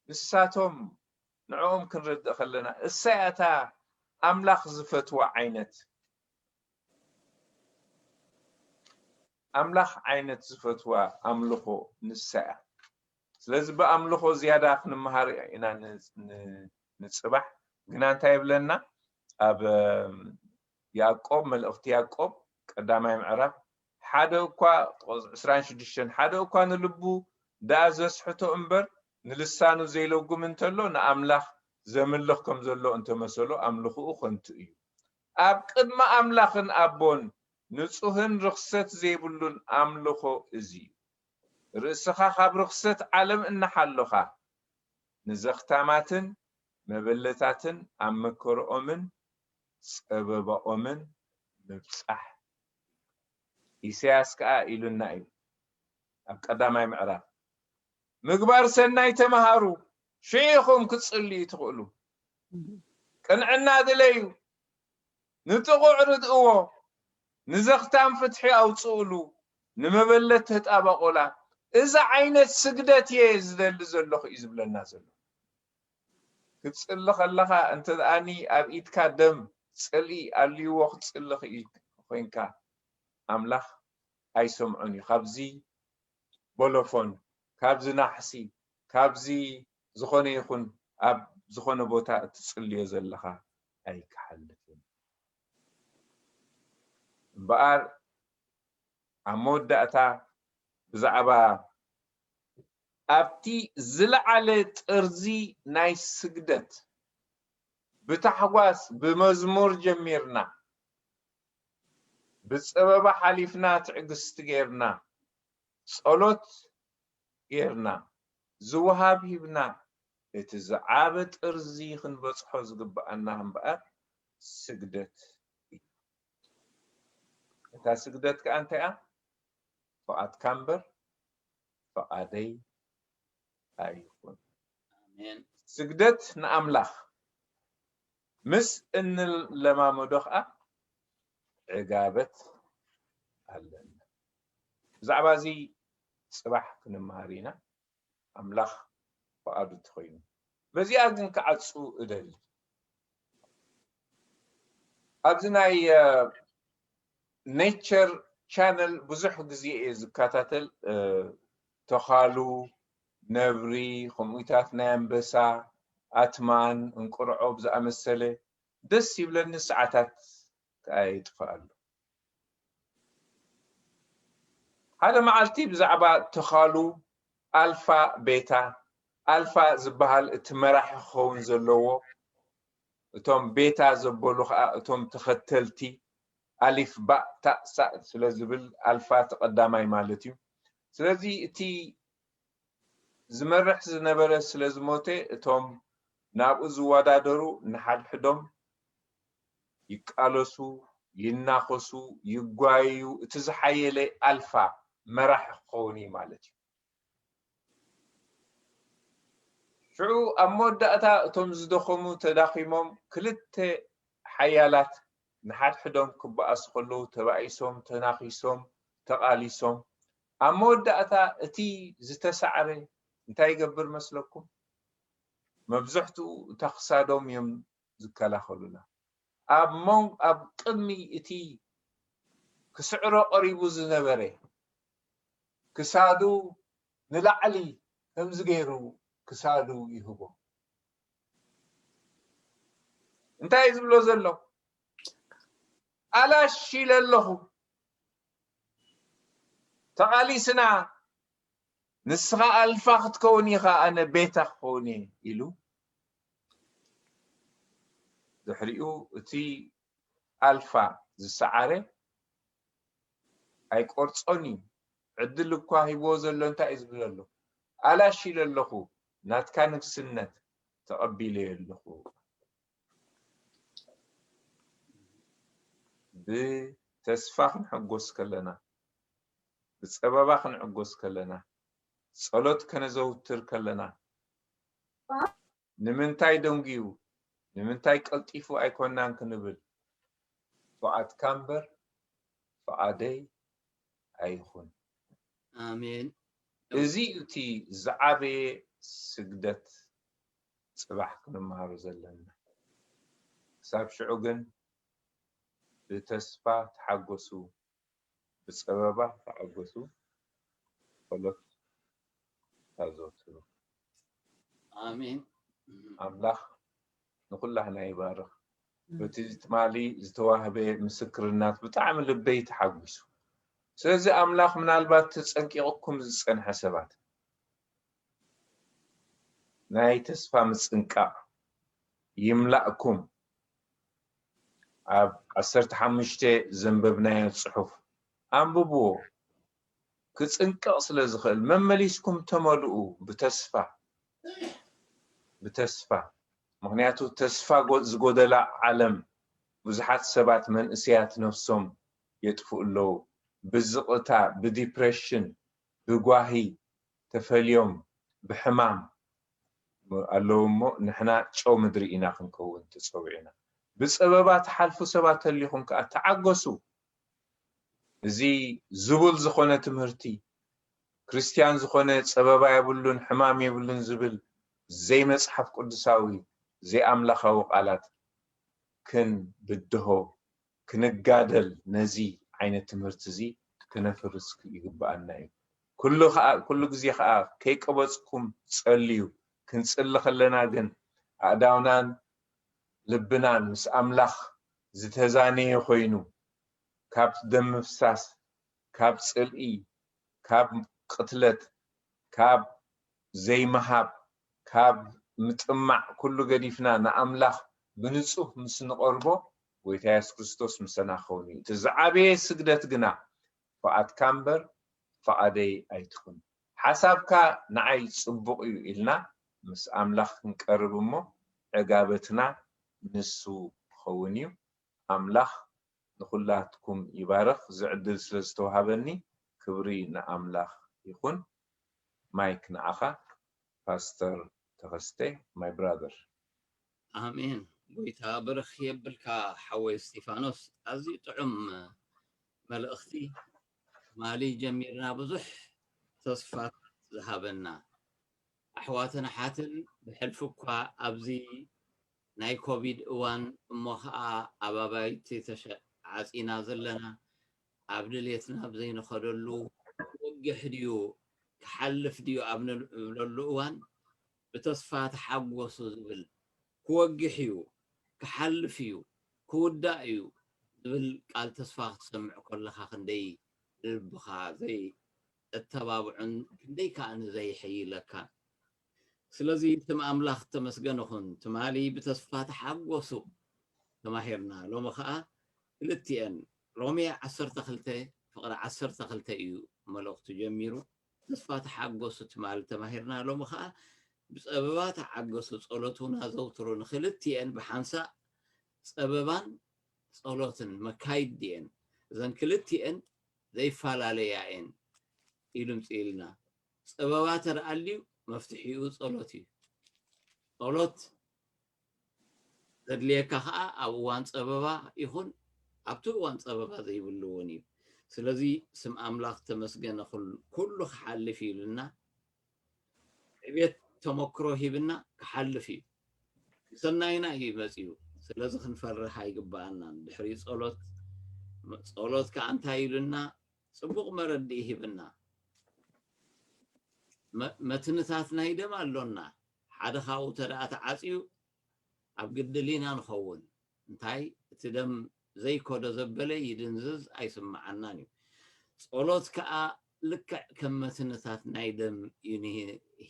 ንሳቶም ንዕኦም ክንረድእ ከለና፣ እሳ እያ እታ ኣምላኽ ዝፈትዋ ዓይነት፣ ኣምላኽ ዓይነት ዝፈትዋ ኣምልኾ ንሳ እያ። ስለዚ ብኣምልኾ ዝያዳ ክንመሃር ኢና ን-፣ ን-፣ ንጽባሕ። ግና እንታይ ይብለና? ኣብ፣ እም፣ ያዕቆብ፣ መልእኽቲ ያዕቆብ ቀዳማይ ምዕራፍ ሓደ እኳ፣ ጥቕስ ዕስራን ሽዱሽተን፣ ሓደ እኳ ንልቡ ደኣ ዘስሕቶ እምበር ንልሳኑ ዘይለጉም እንተሎ ንኣምላኽ ዘምልኽ ከም ዘሎ እንተመሰሎ ኣምልኽኡ ከንቱ እዩ። ኣብ ቅድሚ ኣምላኽን ኣቦን ንጹህን ርኽሰት ዘይብሉን ኣምልኾ እዚ እዩ። ርእስኻ ካብ ርኽሰት ዓለም እናሓሎኻ ንዘኽታማትን መበለታትን ኣብ መከርኦምን ጸበባኦምን ምብጻሕ። ኢሳያስ ከኣ ኢሉና እዩ ኣብ ቀዳማይ ምዕራፍ፣ ምግባር ሰናይ ተመሃሩ፣ ሽዑ ኢኹም ክትጽልዩ ትኽእሉ። ቅንዕና ድለዩ፣ ንጥቑዕ ርድእዎ፣ ንዘኽታም ፍትሒ ኣውጽእሉ፣ ንመበለት ተጣበቑላ። እዚ ዓይነት ስግደት እየ ዝደሊ ዘለኹ እዩ ዝብለና ዘሎ። ክትጽሊ ከለኻ እንተ ደኣኒ ኣብ ኢድካ ደም ጽልኢ ኣልይዎ ክትጽሊ ክኢል ኮይንካ፣ ኣምላኽ ኣይሰምዖን እዩ። ካብዚ ቦሎፎን፣ ካብዚ ናሕሲ፣ ካብዚ ዝኾነ ይኹን ኣብ ዝኾነ ቦታ እትጽልዮ ዘለኻ ኣይክሓልፍን። እምበኣር ኣብ መወዳእታ ብዛዕባ ኣብቲ ዝለዓለ ጥርዚ ናይ ስግደት ብታሕጓስ ብመዝሙር ጀሚርና፣ ብጸበባ ሓሊፍና፣ ትዕግስቲ ጌርና፣ ጸሎት ጌርና፣ ዝወሃብ ሂብና፣ እቲ ዝዓበ ጥርዚ ክንበጽሖ ዝግብኣና እምበኣር ስግደት እዩ። እታ ስግደት ከኣ እንታይ እያ? ፍቓድካ እምበር ፍቓደይ ኣይኹን። ኣሜን። ስግደት ንኣምላኽ ምስ እንለማመዶ ኸኣ ዕጋበት ኣለና። ብዛዕባ እዚ ጽባሕ ክንመሃር ኢና፣ ኣምላኽ ፍቓዱ እንተኾይኑ። በዚኣ ግን ክዓጹ እደሊ። ኣብዚ ናይ፣ እ፣ ኔቸር ቻነል ብዙሕ ግዜ እየ ዝከታተል። እ፣ ተዃሉ፣ ነብሪ፣ ከምኡታት ናይ ኣንበሳ፣ ኣትማን፣ እንቁርዖብ ዝኣመሰለ ደስ ይብለኒ፣ ሰዓታት ከኣ የጥፍኣሉ። ሓደ መዓልቲ ብዛዕባ ተዃሉ ኣልፋ ቤታ፣ ኣልፋ ዝበሃል እቲ መራሒ ክኸውን ዘለዎ፣ እቶም ቤታ ዘበሉ ኸኣ እቶም ተኸተልቲ፣ ኣሊፍ ባእ ታእ ሳእ ስለ ዝብል ኣልፋ እቲ ቀዳማይ ማለት እዩ። ስለዚ እቲ ዝመርሕ ዝነበረ ስለ ዝሞተ፣ እቶም ናብኡ ዝወዳደሩ ንሓድሕዶም ይቃለሱ፣ ይናኸሱ፣ ይጓየዩ፣ እቲ ዝሓየለ ኣልፋ መራሒ ክኸውን እዩ ማለት እዩ። ሽዑ ኣብ መወዳእታ እቶም ዝደኸሙ ተዳኺሞም፣ ክልተ ሓያላት ንሓድሕዶም ክበኣሱ ከለዉ ተባኢሶም፣ ተናኺሶም፣ ተቓሊሶም፣ ኣብ መወዳእታ እቲ ዝተሳዕረ እንታይ ይገብር መስለኩም? መብዝሕትኡ እታ ክሳዶም እዮም ዝከላኸሉላ። ኣብ ሞን-፣ ኣብ ቅድሚ እቲ ክስዕሮ ቀሪቡ ዝነበረ ክሳዱ ንላዕሊ ከምዚ ገይሩ ክሳዱ ይህቦ። እንታይ እዩ ዝብሎ ዘሎ? ኣላሽ ኢለ ኣለኹ። ተቓሊስና፣ ንስኻ ኣልፋ ክትከውን ኢኻ፣ ኣነ ቤታ ክኸውን እየ ኢሉ፣ ድሕሪኡ እቲ ኣልፋ ዝሰዓረ ኣይቆርጾን እዩ። ዕድል እኳ ሂብዎ ዘሎ እንታይ እዩ ዝብል ኣሎ? ኣላሽ ኢለ ኣለኹ፣ ናትካ ንግስነት ተቐቢለዮ ኣለኹ። ብተስፋ ክንሕጎስ ከለና፣ ብጸበባ ክንዕጎስ ከለና፣ ጸሎት ከነዘውትር ከለና፣ ንምንታይ ደንጉዩ፣ ንምንታይ ቀልጢፉ ኣይኮናን ክንብል፣ ፍቓድካ እምበር ፍቓደይ ኣይኹን። ኣሜን። እዚ እዩ እቲ ዝዓበየ ስግደት ጽባሕ ክንመሃሮ ዘለና። ክሳብ ሽዑ ግን ብተስፋ ተሓጎሱ፣ ብጸበባ ተሓጎሱ፣ ጸሎት ኣዘውትሩ። ኣሜን። ኣምላኽ ንኹላህና ይባርኽ። በቲ ትማሊ ዝተዋህበ ምስክርናት ብጣዕሚ ልበይ ተሓጒሱ። ስለዚ ኣምላኽ ምናልባት ተጸንቂቕኩም ዝጸንሐ ሰባት ናይ ተስፋ ምጽንቃቕ ይምላእኩም። ኣብ ዓሰርተ ሓሙሽተ ዘንበብናዮ ጽሑፍ ኣንብብዎ። ክጽንቀቕ ስለ ዝኽእል መመሊስኩም ተመልኡ ብተስፋ፣ ብተስፋ። ምኽንያቱ ተስፋ ጎ-፣ ዝጎደላ ዓለም ብዙሓት ሰባት መንእሰያት ነፍሶም የጥፍኡ ኣለዉ። ብዝቕታ፣ ብዲፕሬሽን፣ ብጓሂ ተፈልዮም ብሕማም ኣለዉ እሞ ንሕና ጨው ምድሪ ኢና ክንከውን ተጸዊዕና። ብጸበባ ትሓልፉ ሰባት ተሊኹም ከኣ ተዓገሱ። እዚ ዝቡል ዝኾነ ትምህርቲ ክርስትያን ዝኾነ ጸበባ የብሉን ሕማም የብሉን ዝብል ዘይመጽሓፍ ቅዱሳዊ ዘይኣምላኻዊ ቃላት ክንብድሆ ክንጋደል ነዚ ዓይነት ትምህርቲ እዚ ክነፍርስ ይግብኣና እዩ። ኩሉ ኸዓ ኩሉ ግዜ ኸዓ ከይቀበጽኩም ጸልዩ። ክንጽሊ ከለና ግን ኣእዳውናን ልብናን ምስ ኣምላኽ ዝተዛነየ ኮይኑ ካብ ደም ምፍሳስ፣ ካብ ጽልኢ፣ ካብ ቅትለት፣ ካብ ዘይምሃብ፣ ካብ ምጥማዕ ኩሉ ገዲፍና ንኣምላኽ ብንጹህ ምስ ንቐርቦ ጎይታ የሱስ ክርስቶስ ምሰና ክኸውን እዩ። እቲ ዝዓበየ ስግደት ግና ፍቓድካ እምበር ፍቓደይ ኣይትኹን፣ ሓሳብካ ንዓይ ጽቡቕ እዩ ኢልና ምስ ኣምላኽ ክንቀርብ እሞ ዕጋበትና ንሱ ክኸውን እዩ። ኣምላኽ ንኹላትኩም ይባርኽ። እዚ ዕድል ስለ ዝተዋሃበኒ ክብሪ ንኣምላኽ ይኹን። ማይክ ንዓኻ ፓስተር ተኸስተ my brother። ኣሜን። ጎይታ ብርኽ የብልካ ሓወይ እስጢፋኖስ፣ ኣዝዩ ጥዑም መልእኽቲ። ትማሊ ጀሚርና ብዙሕ ተስፋ ዝሃበና ኣሕዋትን ኣሓትን ብሕልፊ እኳ ኣብዚ ናይ ኮቪድ እዋን እሞ ኸዓ ኣብ ኣባይቲ ተሸ- ዓፂና ዘለና ኣብ ድሌትና ኣብ ዘይንኸደሉ ክወግሕ ድዩ ክሓልፍ ድዩ ኣብ ንብለሉ እዋን ብተስፋ ተሓጎሱ ዝብል ክወግሕ እዩ ክሓልፍ እዩ ክውዳእ እዩ ዝብል ቃል ተስፋ ክትሰምዕ ከለኻ ክንደይ ልብኻ ዘየተባብዖን ክንደይ ከዓ ንዘይሕይለካን ስለዚ ስም ኣምላኽ ተመስገን ይኹን ትማሊ ብተስፋ ተሓጎሱ ተማሂርና ሎሚ ከዓ ክልቲኤን ሮሜ ዓሰርተ ክልተ ፍቕሪ ዓሰርተ ክልተ እዩ መልእኽቱ ጀሚሩ ተስፋ ተሓጎሱ ትማሊ ተማሂርና ሎሚ ከዓ ብፀበባ ተዓገሱ ጸሎት እውን ኣዘውትሩ ንክልቲኤን ብሓንሳእ ፀበባን ጸሎትን መካይድ ድየን እዘን ክልቲኤን ዘይፈላለያ እየን ኢሉ ምፅኢልና ፀበባ ተደኣልዩ መፍትሒኡ ጸሎት እዩ ጸሎት ዘድልየካ ከዓ ኣብ እዋን ፀበባ ይኹን ኣብቲ እዋን ፀበባ ዘይብሉ እውን እዩ ስለዚ ስም ኣምላኽ ተመስገነ ኩሉ ክሓልፍ እዩ ኢሉና ዕቤት ተመክሮ ሂብና ክሓልፍ እዩ ሰናይና እዩ መፅዩ ስለዚ ክንፈርህ ኣይግበኣናን ድሕሪ ፀሎት ፀሎት ከዓ እንታይ ኢሉና ፅቡቕ መረድኢ ሂብና መትንታት ናይ ደም ኣሎና ሓደ ካብኡ ተደኣ ተዓፅዩ ኣብ ግድል ኢና ንኸውን እንታይ እቲ ደም ዘይከዶ ዘበለ ይድንዝዝ ኣይስምዓናን እዩ። ጸሎት ከኣ ልክዕ ከም መትንታት ናይ ደም እዩ ንሂ-፣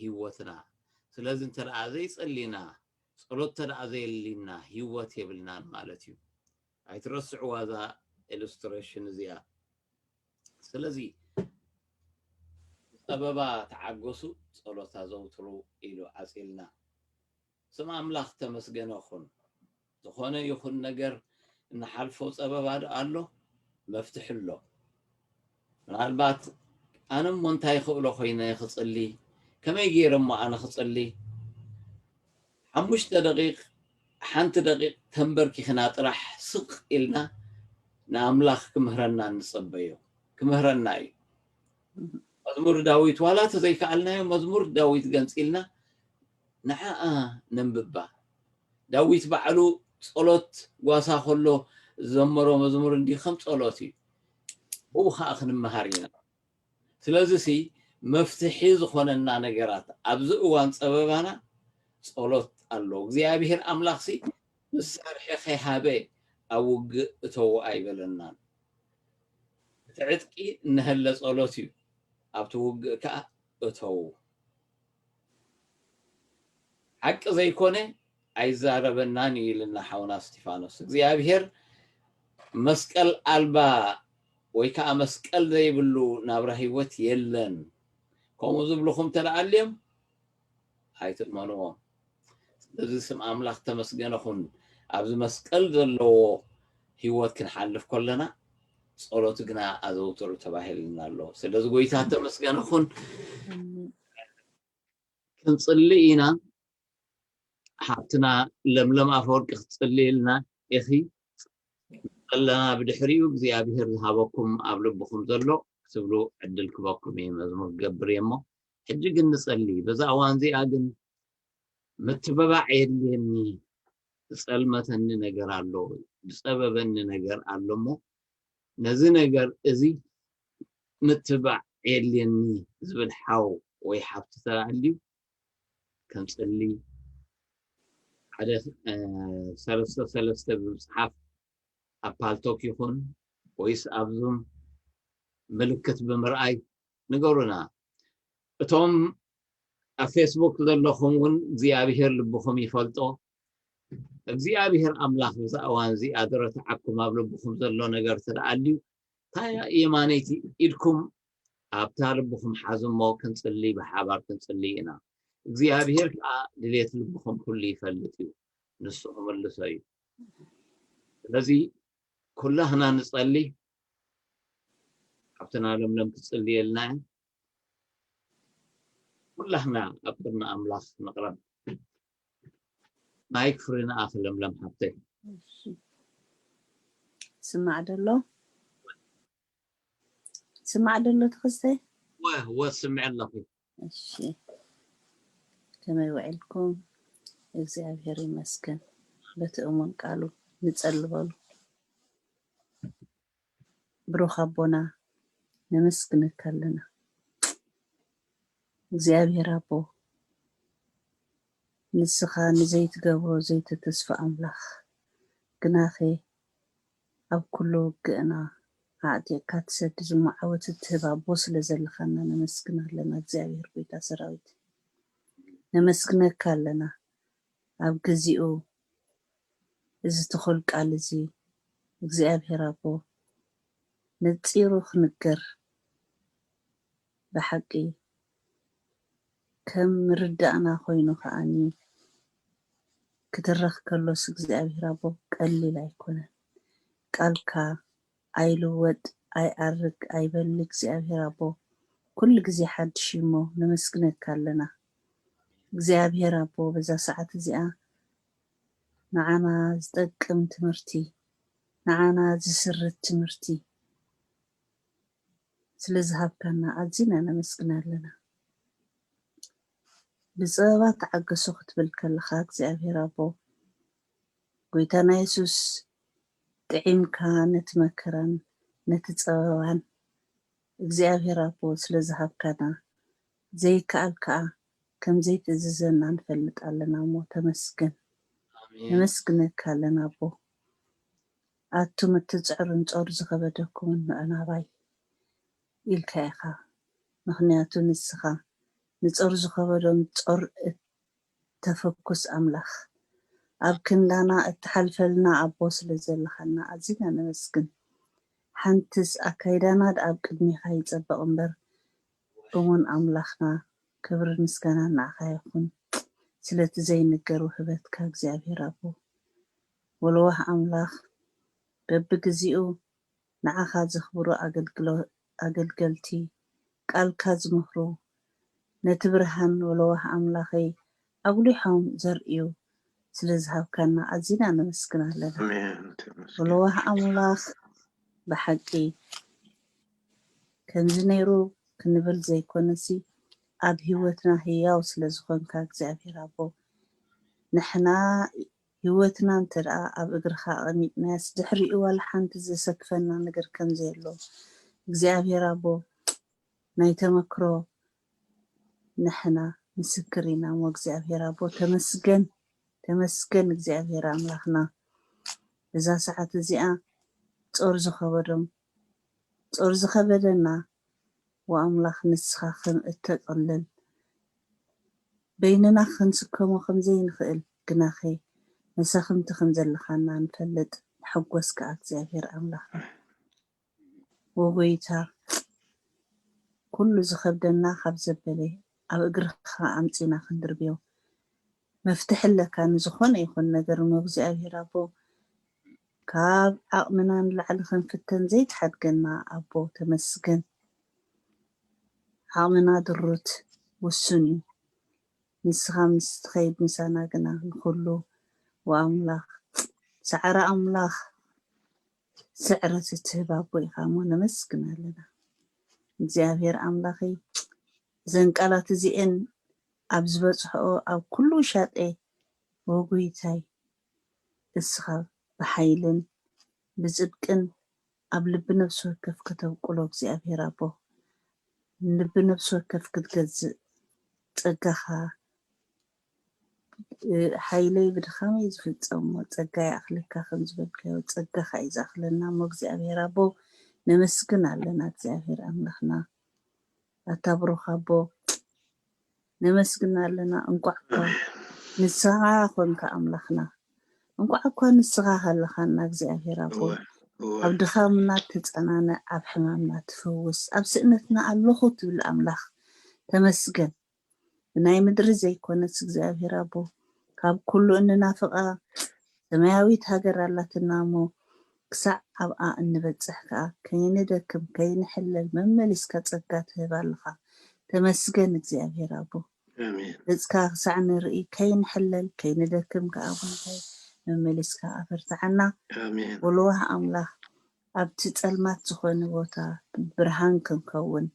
ህይወትና። ስለዚ እንተ ደኣ ዘይጸሊና፣ ጸሎት እንተ ደኣ ዘየሊና ህይወት የብልናን ማለት እዩ። ኣይትረስዕዋ እዛ ኢሉስትሬሽን እዚኣ። ስለዚ ጸበባ ተዓገሱ፣ ጸሎት ኣዘውትሩ ኢሉ ዓጺልና። ስም ኣምላኽ ተመስገነ ኹን። ዝኾነ ይኹን ነገር እንሓልፎ ጸበባ ዶ ኣሎ? መፍትሒ ኣሎ። ምናልባት ኣነ እሞ እንታይ ይኽእሎ ኮይነ ክጽሊ? ከመይ ገይረ እሞ ኣነ ክጽሊ? ሓሙሽተ ደቂቕ፣ ሓንቲ ደቂቕ ተንበርኪኽና ጥራሕ ስቕ ኢልና ንኣምላኽ ክምህረና ንጸበዮ። ክምህረና እዩ። መዝሙር ዳዊት፣ ዋላ ተዘይከኣልናዮ መዝሙር ዳዊት ገንጺልና ንዓኣ ነንብባ። ዳዊት ባዕሉ ጸሎት ጓሳ ከሎ ዝዘመሮ መዝሙር እንዲ ከም ጸሎት እዩ። ብኡ ኸኣ ክንመሃር ኢና። ስለዚ ሲ መፍትሒ ዝኾነና ነገራት ኣብዚ እዋን ጸበባና ጸሎት ኣሎ። እግዚኣብሔር ኣምላኽ ሲ መሳርሒ ከይሃበ ኣብ ውግእ እተዉ ኣይበለናን። እቲ ዕጥቂ እነሀለ ጸሎት እዩ። ኣብቲ ውግእ ከኣ እተዉ። ሓቂ ዘይኮነ ኣይዛረበናን እዩ ኢልና ሓውና እስጢፋኖስ። እግዚኣብሔር መስቀል ኣልባ ወይ ከኣ መስቀል ዘይብሉ ናብራ ህይወት የለን። ከምኡ ዝብልኹም ተደኣልዮም ኣይትእመንዎም። ስለዚ ስም ኣምላኽ ተመስገነ ኹን። ኣብዚ መስቀል ዘለዎ ህይወት ክንሓልፍ ከለና ጸሎት ግና ኣዘውትሩ ተባሂልና ኣሎ። ስለዚ ጎይታ ተመስገነ ኹን። ክንጽሊ ኢና። ሓብትና ለምለም ኣፈወርቂ ክትጽልይልና ኢኺ። ዘለና ብድሕሪኡ እግዚኣብሔር ዝሃበኩም ኣብ ልብኹም ዘሎ ክትብሉ ዕድል ክበኩም እዩ። መዝሙር ክገብር እየ እሞ ሕጂ ግን ንጸሊ። በዛ እዋን እዚኣ ግን ምትብባዕ የድልየኒ። ዝጸልመተኒ ነገር ኣሎ፣ ዝጸበበኒ ነገር ኣሎ እሞ ነዚ ነገር እዚ ምትብባዕ የድልየኒ ዝብል ሓው ወይ ሓብቲ ተላዕልዩ ከም ጽሊ ሓደ፣ እ፣ ሰለስተ ሰለስተ ብምጽሓፍ ኣብ ፓልቶክ ይኹን ወይስ ኣብ ዙም ምልክት ብምርኣይ ንገሩና። እቶም ኣብ ፌስቡክ ዘለኹም እውን እግዚኣብሔር ልብኹም ይፈልጦ። እግዚኣብሔር ኣምላኽ በዛ እዋን እዚኣ ዝረትዓኩም ኣብ ልብኹም ዘሎ ነገር ተደኣልዩ፣ እታ የማነይቲ ኢድኩም ኣብታ ልብኹም ሓዙ እሞ ክንጽሊ፣ ብሓባር ክንጽሊ ኢና። እግዚኣብሔር ከኣ ድሌት ልብኹም ኩሉ ይፈልጥ እዩ፣ ንሱ ክምልሶ እዩ። ስለዚ ኩላህና ንጸሊ። ሓብትና ለምለም ክትጽልየልና እያ። ኩላህና ኣብ ቅድሚ ኣምላኽ ንቕረብ። ማይክ ፍሪ ንኣኺ ለምለም ሓብተይ። እሺ። ስማዕ ደሎ? ስማዕ ደሎ ትኽስተ? ወ-፣ ወ-፣ ስምዕ ኣለኹ። እሺ። ከመይ ውዒልኩም? እግዚኣብሔር ይመስገን። በቲ እሙን ቃሉ ንጸሊ በሉ። ብሩኽ ኣቦና፣ ነመስግነካ ኣለና። እግዚኣብሔር ኣቦ፣ ንስኻ ንዘይትገብሮ ዘይተተስፋ ኣምላኽ፣ ግናኸ ኣብ ኩሉ ውግእና ኣዕጢቕካ ትሰድድ እሞ ዓወት እትህብ ኣቦ ስለ ዘለኻና ነመስግን ኣለና። እግዚኣብሔር ጎይታ ሰራዊት፣ ነመስግነካ ኣለና። ኣብ ግዚኡ እዚ ትኹል ቃል እዚ እግዚኣብሔር ኣቦ ነጺሩ ክንገር ብሓቂ ከም ምርዳእና ኮይኑ ከዓኒ ክትረኽ ከሎስ እግዚኣብሔር ኣቦ ቀሊል ኣይኮነን። ቃልካ ኣይልወጥ ኣይዓርግ ኣይበሊ እግዚኣብሔር ኣቦ ኩሉ ግዜ ሓድሽ እዩ እሞ ነመስግነካ ኣለና። እግዚኣብሔር ኣቦ በዛ ሰዓት እዚኣ ንዓና ዝጠቅም ትምህርቲ፣ ንዓና ዝስርት ትምህርቲ ስለ ዝሃብካና ኣዚና ነመስግን ኣለና። ብጸበባ ተዓገሱ ክትብል ከለኻ እግዚኣብሔር ኣቦ ጎይታና የሱስ ጥዒምካ ነቲ መከራን ነቲ ጸበባን እግዚኣብሔር ኣቦ ስለ ዝሃብካና ዘይከኣል ከኣ ከም ዘይትእዝዘና ንፈልጥ ኣለና እሞ ተመስገን። ነመስግነካ ኣለና ኣቦ። ኣቱም እትጽዕሩን ጾር ዝኸበደኩምን ምዕናባይ ኢልካ ኢኻ። ምኽንያቱ ንስኻ ንጾር ዝኸበዶም ጾር እተፈኩስ ኣምላኽ፣ ኣብ ክንዳና እትሓልፈልና ኣቦ ስለ ዘለኻና ኣዚና ነመስግን። ሓንትስ ኣካይዳና ደኣ ኣብ ቅድሜኻ ይጸብቕ እምበር፣ እሙን ኣምላኽና፣ ክብርን ምስጋናን ንዓኻ ይኹን፣ ስለቲ ዘይንገር ውህበትካ እግዚኣብሔር ኣቦ። ወለዋህ ኣምላኽ፣ በብግዜኡ ንዓኻ ዘኽብሩ ኣገልግሎ-፣ ኣገልገልቲ፣ ቃልካ ዝምህሩ፣ ነቲ ብርሃን ወለዋህ ኣምላኸይ ኣጉሊሖም ዘርእዩ ስለ ዝሃብካና ኣዚና ነመስግን ኣለና። ኣሜን። ተመስገን። ወለዋህ ኣምላኽ፣ ብሓቂ ከምዚ ነይሩ ክንብል ዘይኮነሲ፣ ኣብ ህይወትና ህያው ስለ ዝኾንካ እግዚኣብሔር ኣቦ፣ ንሕና ህይወትና እንተ ደኣ ኣብ እግርኻ ኣቐሚጥናያስ፣ ድሕሪኡ ዋላ ሓንቲ ዘሰክፈና ነገር ከም ዘየሎ እግዚኣብሔር ኣቦ፣ ናይ ተመክሮ ንሕና ምስክር ኢና እሞ፣ እግዚኣብሔር ኣቦ፣ ተመስገን፣ ተመስገን እግዚኣብሔር ኣምላኽና። እዛ ሰዓት እዚኣ ጾር ዝኸበዶም፣ ጾር ዝኸበደና፣ ወኣምላኽ፣ ንስኻ ከም እተቕልል፣ በይንና ክንስከሞ ከም ዘይንኽእል ግናኸ መሳኽምቲ ከም ዘለኻና ንፈልጥ። ንሕጎስ ከኣ እግዚኣብሔር ኣምላኽና። ወጎይታ፣ ኩሉ ዝኸብደና ካብ ዘበለ ኣብ እግርኻ ኣምጺና ክንድርብዮ መፍትሒ ኣለካ ንዝኾነ ይኹን ነገር እሞ እግዚኣብሔር ኣቦ፣ ካብ ዓቕምና ንላዕሊ ክንፍተን ዘይትሓድገና ኣቦ ተመስገን። ዓቕምና ድሩት ውሱን እዩ። ንስኻ ምስ ትኸይድ ምሳና ግና ንኹሉ ወኣምላኽ፣ ሰዓረ ኣምላኽ፣ ስዕረት እትህብ ኣቦ ኢኻ እሞ ነመስግን ኣለና። እግዚኣብሔር ኣምላኸይ፣ እዘን ቃላት እዚኤን ኣብ ዝበጽሕኦ ኣብ ኩሉ ሻጤ፣ ወጎይታይ፣ እስኻ ብሓይልን ብጽድቅን ኣብ ልቢ ነፍሲ ወከፍ ከተብቁሎ እግዚኣብሔር ኣቦ፣ ንልቢ ነፍሲ ወከፍ ክትገዝእ ጸጋኻ፣ እ፣ ሓይለይ ብድኻመይ ዝፍጸም እሞ ጸጋ ይኣኽለካ ከም ዝበልካዮ ጸጋኻ እዩ ዝኣኽለና እሞ እግዚኣብሔር ኣቦ ነመስግን ኣለና። እግዚኣብሔር ኣምላኽና ኣታ ብሩኽ ኣቦ ነመስግን ኣለና። እንቋዕ እኳ ንስኻ ኮንካ ኣምላኽና፣ እንቋዕ እኳ ንስኻ ሃለኻና እግዚኣብሔር ኣቦ። እወ፣ እወ። ኣብ ድኻምና ትጸናንዕ፣ ኣብ ሕማምና ትፈውስ፣ ኣብ ስእነትና ኣለኹ ትብል ኣምላኽ ተመስገን። ብናይ ምድሪ ዘይኮነስ እግዚኣብሔር ኣቦ፣ ካብ ኩሉ እንናፍቓ ሰማያዊት ሃገር ኣላትና እሞ፣ ክሳዕ ኣብኣ እንበጽሕ ከኣ ከይንደክም ከይንሕለል መመሊስካ ጸጋ ትህብ ኣለኻ። ተመስገን እግዚኣብሔር ኣቦ። ኣሜን። ገጽካ ክሳዕ ንርኢ ከይንሕለል ከይንደክም ከኣ ጎይታይ መመሊስካ ኣበርትዓና። ኣሜን። ወልዋህ ኣምላኽ ኣብቲ ጸልማት ዝኾነ ቦታ ብርሃን ክንከውን፣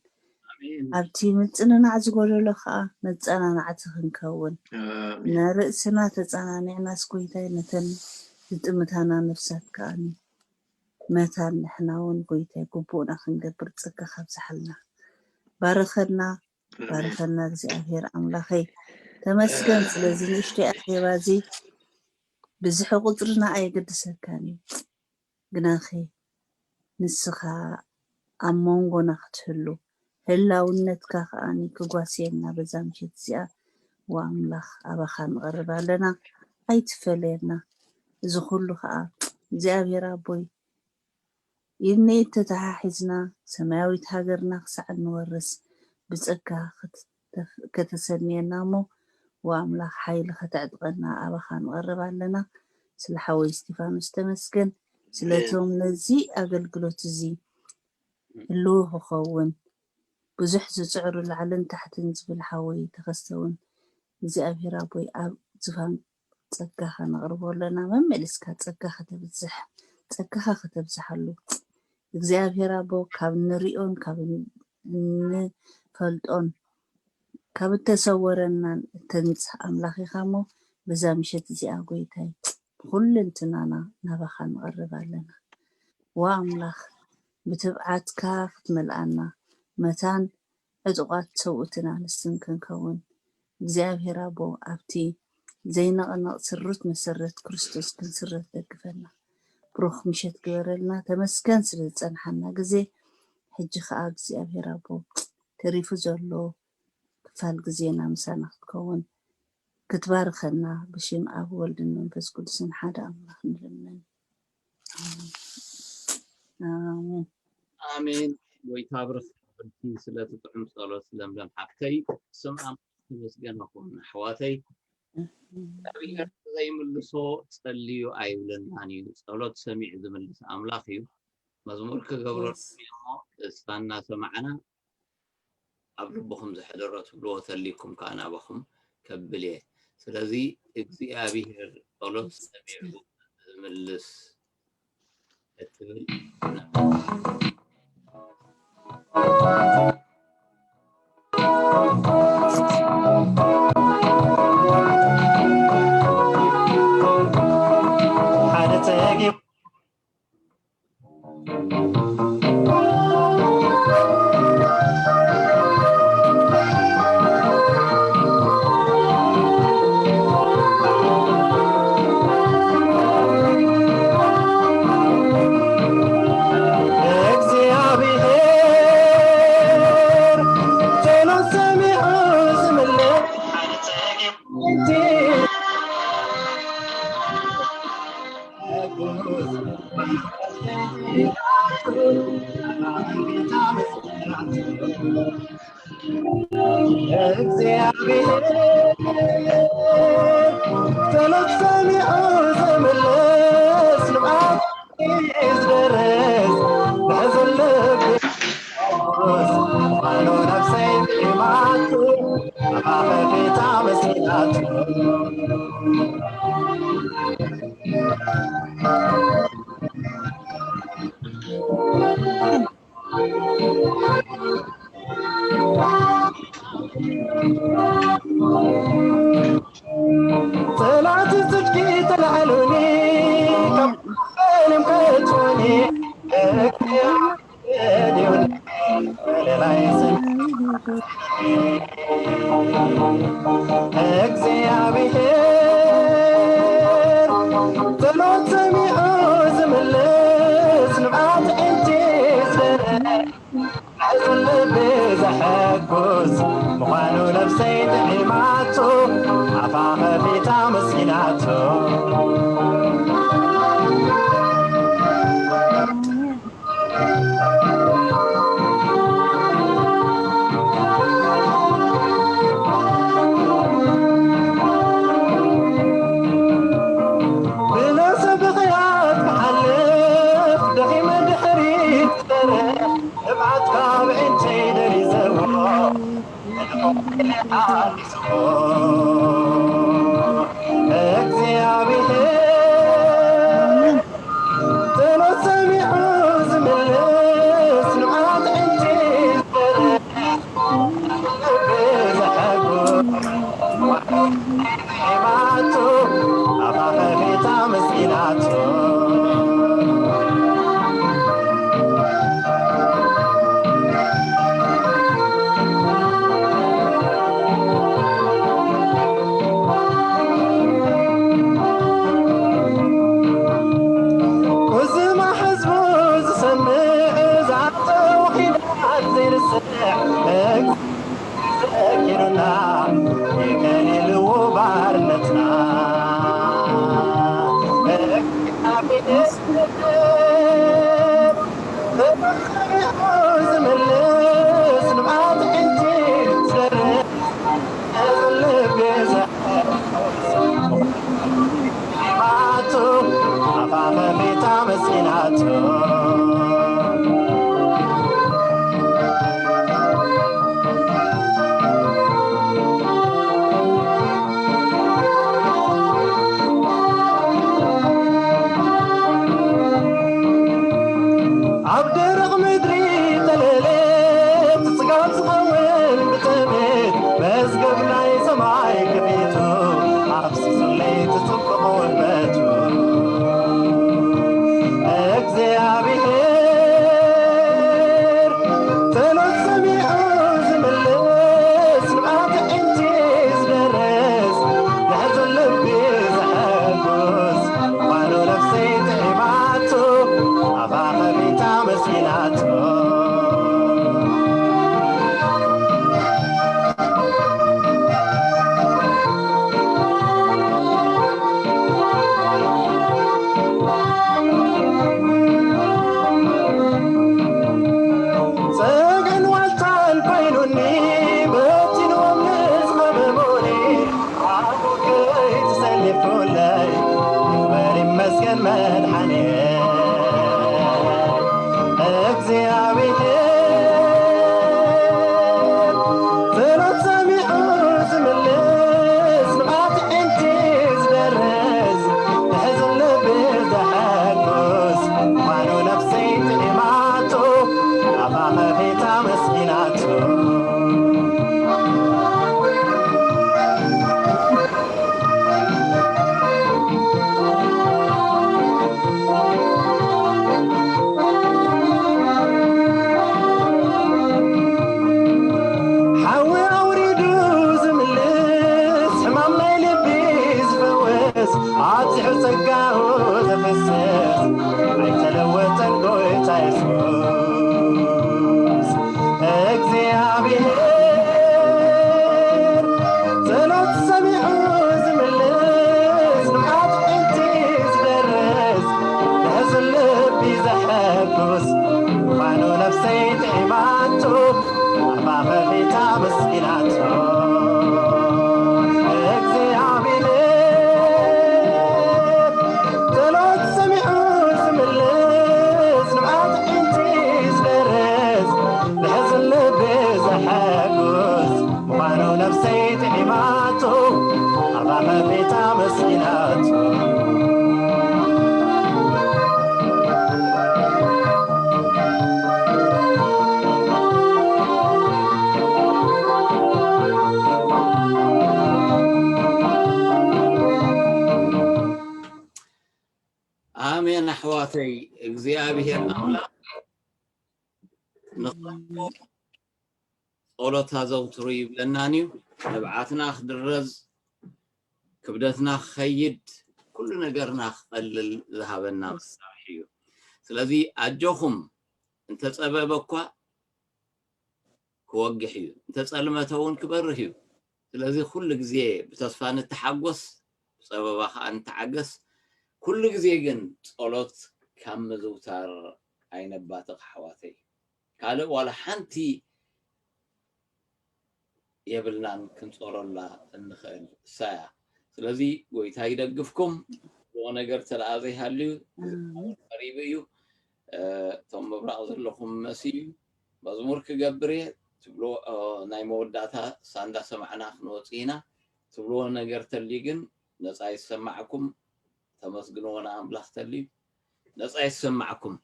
ኣሜን። ኣብቲ ምጽንናዕ ዝጎደሎ ከኣ መጸናናዕቲ ክንከውን፣ ኣሜን። ንርእስና ተጸናኒዕናስ ጎይታይ ነተን ዝጥምታና ነፍሳት ከኣ መታን ንሕና እውን ጎይታይ ግቡእና ክንገብር ጸጋ ካብዝሓልና። ባርኸና፣ ኣሜን። ባርኸና እግዚኣብሔር ኣምላኸይ። ተመስገን ስለዚ ንእሽተይ ኣኼባ እዚ ብዝሒ ቁጽርና ኣየገድሰካን እዩ። ግናኸ ንስኻ ኣብ መንጎና ክትህሉ፣ ህላውነትካ ከኣ ክጓስየና በዛ ምሸት እዚኣ፣ ወኣምላኽ ኣባኻ ንቐርብ ኣለና። ኣይትፈለየና። እዚ ኩሉ ከኣ እግዚኣብሔር ኣቦይ፣ ኢድኒ ተተሓሒዝና ሰማያዊት ሃገርና ክሳዕ እንወርስ ብጸጋ ከተሰንየና እሞ፣ ወኣምላኽ ሓይሊ ከተዕጥቀና ኣባኻ ንቐርብ ኣለና። ስለ ሓወይ እስጢፋኖስ ተመስገን። ስለቶም ነዚ ኣገልግሎት እዚ ህልው ክኸውን፣ ብዙሕ ዝጽዕሩ ላዕልን ታሕትን ዝብል ሓወይ ተኸስተ እውን እግዚኣብሔር ኣቦይ ኣብ ዝፋን ጸጋኻ ነቕርቦ ኣለና። መመሊስካ ጸጋኻ ተብዝሕ፣ ጸጋኻ ከተብዝሓሉ እግዚኣብሔር ኣቦ፣ ካብ ንሪኦን ካብ እንፈልጦን ካብ እተሰወረናን እተምጽእ ኣምላኽ ኢኻ እሞ፣ በዛ ምሸት እዚኣ ጎይታይ ብኹልንትናና ናባኻ ንቐርብ ኣለና። ወኣምላኽ ብትብዓትካ ክትመልኣና፣ መታን ዕጡቓት ሰብኡትን ኣንስትን ክንከውን፣ እግዚኣብሔር ኣቦ ኣብቲ ዘይነቕነቕ ስሩት መሰረት ክርስቶስ ክንስረት ደግፈና። ብሩኽ ምሸት ግበረልና። ተመስገን ስለ ዝጸንሓና ግዜ። ሕጂ ከኣ እግዚኣብሔር ኣቦ ተሪፉ ዘሎ ክፋል ግዜና ምሳና ክትከውን ክትባርከና ብሽም ኣብ ወልድን መንፈስ ቅዱስን ሓደ ኣምላኽ ንልምን። ኣሜን። ኣሜን። ኣሜን። ጎይታ ብርኽ ይበልኪ ስለቲ ጥዑም ጸሎት ለምለም ሓፍተይ። ስም ኣምላኽ ተመስገን ይኹን ኣሕዋተይ። እግዚኣብሔር ዘይምልሶ ጸልዩ ኣይብለናን እዩ። ጸሎት ሰሚዑ ዝምልስ ኣምላኽ እዩ። መዝሙር ክገብረልኩም እየ እሞ ተስፋ እናሰማዕና ኣብ ልብኹም ዘሕደሮ ትብልዎ ተልይኩም ከኣ ናባኹም ከብል እየ። ስለዚ እግዚኣብሔር ጸሎት ሰሚዑ ዝምልስ እትብል ሓደ ጸጊብ እግዚኣብሔር ጸሎት ሰሚዑ ዝምልስ እግዚኣብሔር ጸሎት ሰሚዑ ዝምልስ ንብዓት ዝደርስ ንሕዝን ልቢ ቃሉ ነፍሰይ ጥዒማቱ ኣባኺ ጌታ መስኪናቱ። ጸላእቲ ጽድቂ ተላዕሉኒ ካብ ዓለም ከእትዉኒ እግዚኣብሔር ጸሎት ሰሚዑ ዝምልስ ንብዓት ዕንቲ ዝደርስ ሕዝን ልቢ ዘሐጉስ ምዃኑ ነፍሰይ ጥዒማቶ ኣፋ ኸፊታ መስኪናቶ። ብነፍሲ ብኽያት ክሓልፍ ደኺመ ድሕሪት ክሰርሕ ንብዓት ካብ ዕንጨይ ደሪዘዎ። እግዚኣብሔር ጸሎት ሰሚዑ ዝምልስ ንብዓት ዕንጨይ ዝሰርሕ ልቢ ዘሐጉስ ሒማቶ ኣፋ ኸፊታ መስኪናቶ። ቁዝማ ህዝቡ ዝሰምዕ ዝኣተወ ኺዳን ዘይርስዕ ዘኪሩና ይከልልዎ ባርነትና። ዝምልስ ንብዓት ዕንጭ ዝሰርሕ ልቢ ዘ- ሒማቶ ኣፋ ኸፊታ መስኪናቶ። ኣብ ደረቕ ምድሪ ተለለ ጽጋብ ዝኸውን ብጥሜት መዝገብ ናይ ሰማይ ከፊቱ ኣፍሲሱለይ ጽቡቕ ውህበቱ። እግዚኣብሔር ጸሎት ሰሚዑ ዝምልስ ንብዓት ዕንጭ ዝደርስ ንሕዝን ልቢ ዘሐጉስ ምዃኑ ነፍሰይ ጥዒማቶ መድሓኔ እግዚኣብሔር ጸሎት ሰሚዑ ዝምልስ፣ ንብዓት ኣዒንቲ ዝደርስ፣ ንሕዝን ልቢ ዘሐጉስ ምዃኑ ነፍሰይ ጥዒማቶ፣ ኣፋ ከፊታ መስኪናቶ። ሓዊ ኣውሪዱ ዝምልስ፣ ሕማም ናይ ልቢ ዝፈውስ፣ ኣብዚሑ ጸጋኡ ዘፍስስ፣ ኣይተለወጠን ጎይታ የሱስ። እግዚኣብሔር ጸሎት ሰሚዑ ዝምልስ፣ ንብዓት ኣዒንቲ ዝደርስ፣ ንሕዝን ልቢ ዘሐጉስ ምዃኑ ነፍሰይ ጥዒማቶ፣ ኣፋ ከፊታ መስኪናቶ። እግዚኣብሔር ጸሎት ሰሚዑ ዝምልስ፣ ንብዓት ኣዒንቲ ዝደርስ፣ ንሕዝን ልቢ ዘሐጉስ ምዃኑ ነፍሰይ ጥዒማቶ፣ ኣፋ ከፊታ መስኪናቶ። ኣሜን ኣሕዋተይ፣ እግዚኣብሔር ኣምላኽ ንኽረኽቦ ጸሎት ኣዘውትሩ ይብለናን እዩ። ንብዓትና ክድረዝ፣ ክብደትና ክኸይድ፣ ኩሉ ነገርና ክቐልል ዝሃበና መሳርሒ እዩ። ስለዚ ኣጆኹም፣ እንተጸበበ እኳ ክወግሕ እዩ፣ እንተጸልመተ እውን ክበርህ እዩ። ስለዚ ኩሉ ግዜ ብተስፋ ንተሓጎስ፣ ብጸበባ ከኣ ንተዓገስ። ኩሉ ግዜ ግን ጸሎት ካብ ምዝውታር ኣይነባትኽ ኣሕዋተይ። ካልእ ዋላ ሓንቲ የብልናን ክንጾረላ እንኽእል እሳ እያ። ስለዚ ጎይታ ይደግፍኩም። ዝዎ ነገር ተደኣ ዘይሃልዩ ቀሪቡ እዩ። እቶም ምብራቕ ዘለኹም መሲ እዩ። መዝሙር ክገብር እየ ትብልዎ ናይ መወዳእታ ሳንዳ ሰማዕና ክንወጽእ ኢና ትብልዎ ነገር ተልዩ ግን ነጻ ይሰማዕኩም። ተመስግንዎ ንኣምላኽ ተልዩ ነጻ ይሰማዕኩም።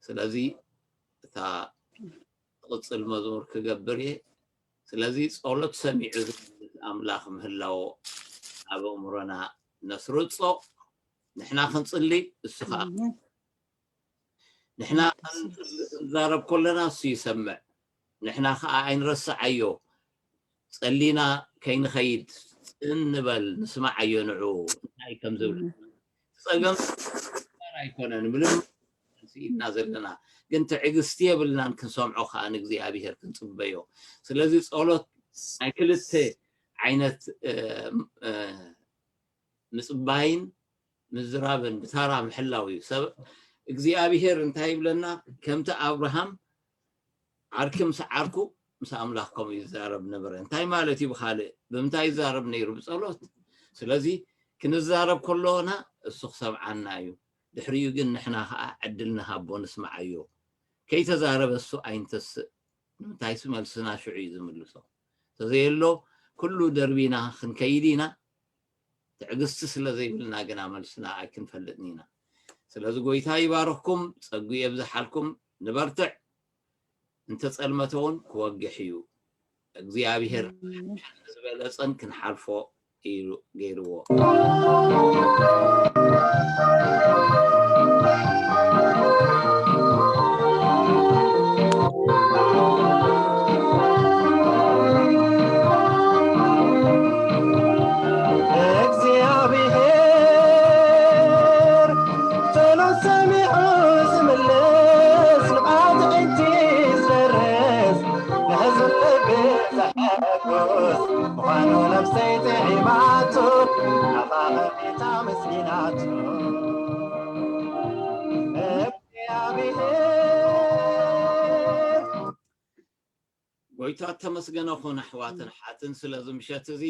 ስለዚ እታ ትቕጽል መዝሙር ክገብር እየ። ስለዚ ጸሎት ሰሚዑ ዝምልስ ኣምላኽ ምህላዎ ኣብ ኣእምሮና ነስርጾ። ንሕና ክንጽሊ እሱ ኸኣ ንሕና ክንዛረብ ከለና እሱ ይሰምዕ። ንሕና ኸኣ ኣይንረስዓዮ። ጸሊና ከይንኸይድ ጽን ንበል፣ ንስማዓዮ ንዑ እንታይ ከም ዝብል። ጸገም ኣይኮነን፣ ምንም ስኢና ዘለና። ግን ትዕግስቲ የብልናን ክንሰምዖ ከኣ ንእግዚኣብሔር ክንጽበዮ። ስለዚ ጸሎት ናይ ክልተ ዓይነት ምጽባይን ምዝራብን ብታራ ምሕላው እዩ። ሰብ እግዚኣብሔር እንታይ ይብለና? ከምቲ ኣብርሃም ዓርኪ ምስ ዓርኩ ምስ ኣምላኽ ከምኡ ይዛረብ ነበረ። እንታይ ማለት እዩ? ብኻልእ ብምንታይ ይዛረብ ነይሩ? ብጸሎት። ስለዚ ክንዛረብ ከሎና እሱ ክሰምዓና እዩ። ድሕሪኡ ግን ንሕና ኸዓ ዕድል ንሃቦ፣ ንስምዓዮ። ከይተዛረበ እሱ ኣይንተስእ። ንምንታይሲ መልስና ሽዑ እዩ ዝምልሶ። ተዘየሎ ኩሉ ደርቢና ክንከይድ ኢና። ትዕግስቲ ስለ ዘይብልና ግና መልስና ኣይክንፈልጥን ኢና። ስለዚ ጎይታ ይባርኽኩም፣ ጸጉ የብዝሓልኩም፣ ንበርትዕ። እንተጸልመተ እውን ክወግሕ እዩ። እግዚኣብሔር ዝበለጸን ክንሓልፎ ኢሉ ገይርዎ። እግዚኣብሔር ጸሎት ሰሚዑ ዝምልስ፣ ንብዓት ኣዒንቲ ዝደርስ፣ ንሕዙን ልቢ ዘሐጉስ ምዃኑ ነፍሰይ ጥዒማቶ፣ ናኻ ከፊታ መስኪናቶ። እግዚኣብሔር ጎይታ ተመስገነ ኹን ኣሕዋትን ሓትን ስለዚ ምሸት እዚ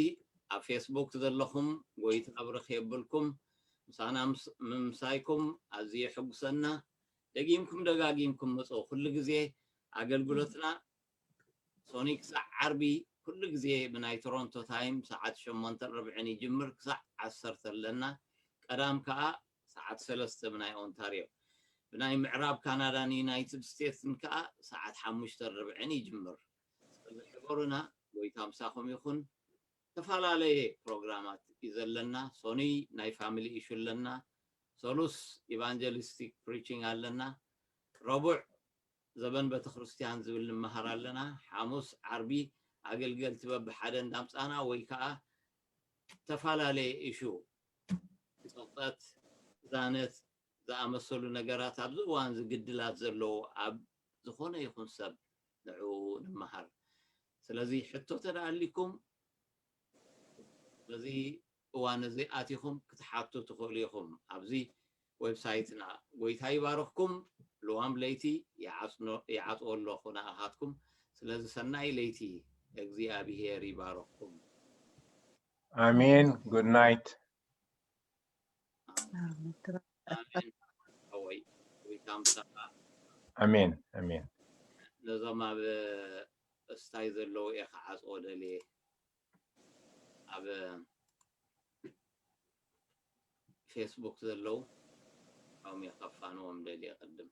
ኣብ ፌስቡክ ዘለኹም ጎይታ ኣብርኽ የብልኩም። ምሳና ምስ- ምምሳይኩም ኣዝዩ የሐጉሰና። ደጊምኩም ደጋጊምኩም ምፁ። ኩሉ ግዜ ኣገልግሎትና ሶኒ ክሳዕ ዓርቢ ኩሉ ግዜ ብናይ ቶሮንቶ ታይም ሰዓት ሸሞንተ ርብዕን ይጅምር ክሳዕ ዓሰርተ ኣለና። ቀዳም ከዓ ሰዓት ሰለስተ ብናይ ኦንታሪዮ። ብናይ ምዕራብ ካናዳን ዩናይትድ ስቴትስን ከዓ ሰዓት ሓሙሽተ ርብዕን ይጅምር። ጽልሕ ግበሩና። ጎይታ ምሳኹም ይኹን። ዝተፈላለየ ፕሮግራማት እዩ ዘለና። ሶኒ ናይ ፋሚሊ ኢሹ ኣለና። ሰሉስ ኢቫንጀሊስቲክ ፕሪቺንግ ኣለና። ረቡዕ ዘበን ቤተክርስትያን ዝብል ንመሃር ኣለና። ሓሙስ ዓርቢ ኣገልገልቲ በብሓደ እንዳምፃና ወይ ከዓ ዝተፈላለየ ኢሹ፣ ፅቕጠት፣ ዛነት ዝኣመሰሉ ነገራት ኣብዚ እዋን ዝግድላት ዘለዉ ኣብ ዝኾነ ይኹን ሰብ ንዕኡ ንመሃር። ስለዚ ሕቶ ተደኣሊኩም በዚ እዋን እዚ ኣቲኹም ክትሓቱ ትኽእሉ ኢኹም። ኣብዚ ዌብሳይትና ጎይታ ይባርኽኩም። ልዋም ለይቲ ይዓጽኖ- ይዓጽዎ ኣለኹ ንኣኻትኩም። ስለዚ ሰናይ ለይቲ፣ እግዚኣብሄር ይባርኽኩም። ኣሜን። ጉድ ናይት። ኣሜን። ኣወይ፣ ጎይታ ምሳኻ። ኣሜን። ኣሜን። ነዞም ኣብ እስታይ ዘለዉ እየ ክዓጽዎ ደልየ። ኣብ ፌስቡክ ዘለዉ ኦም እየ ከፋንዎም ደልየ ቅድም።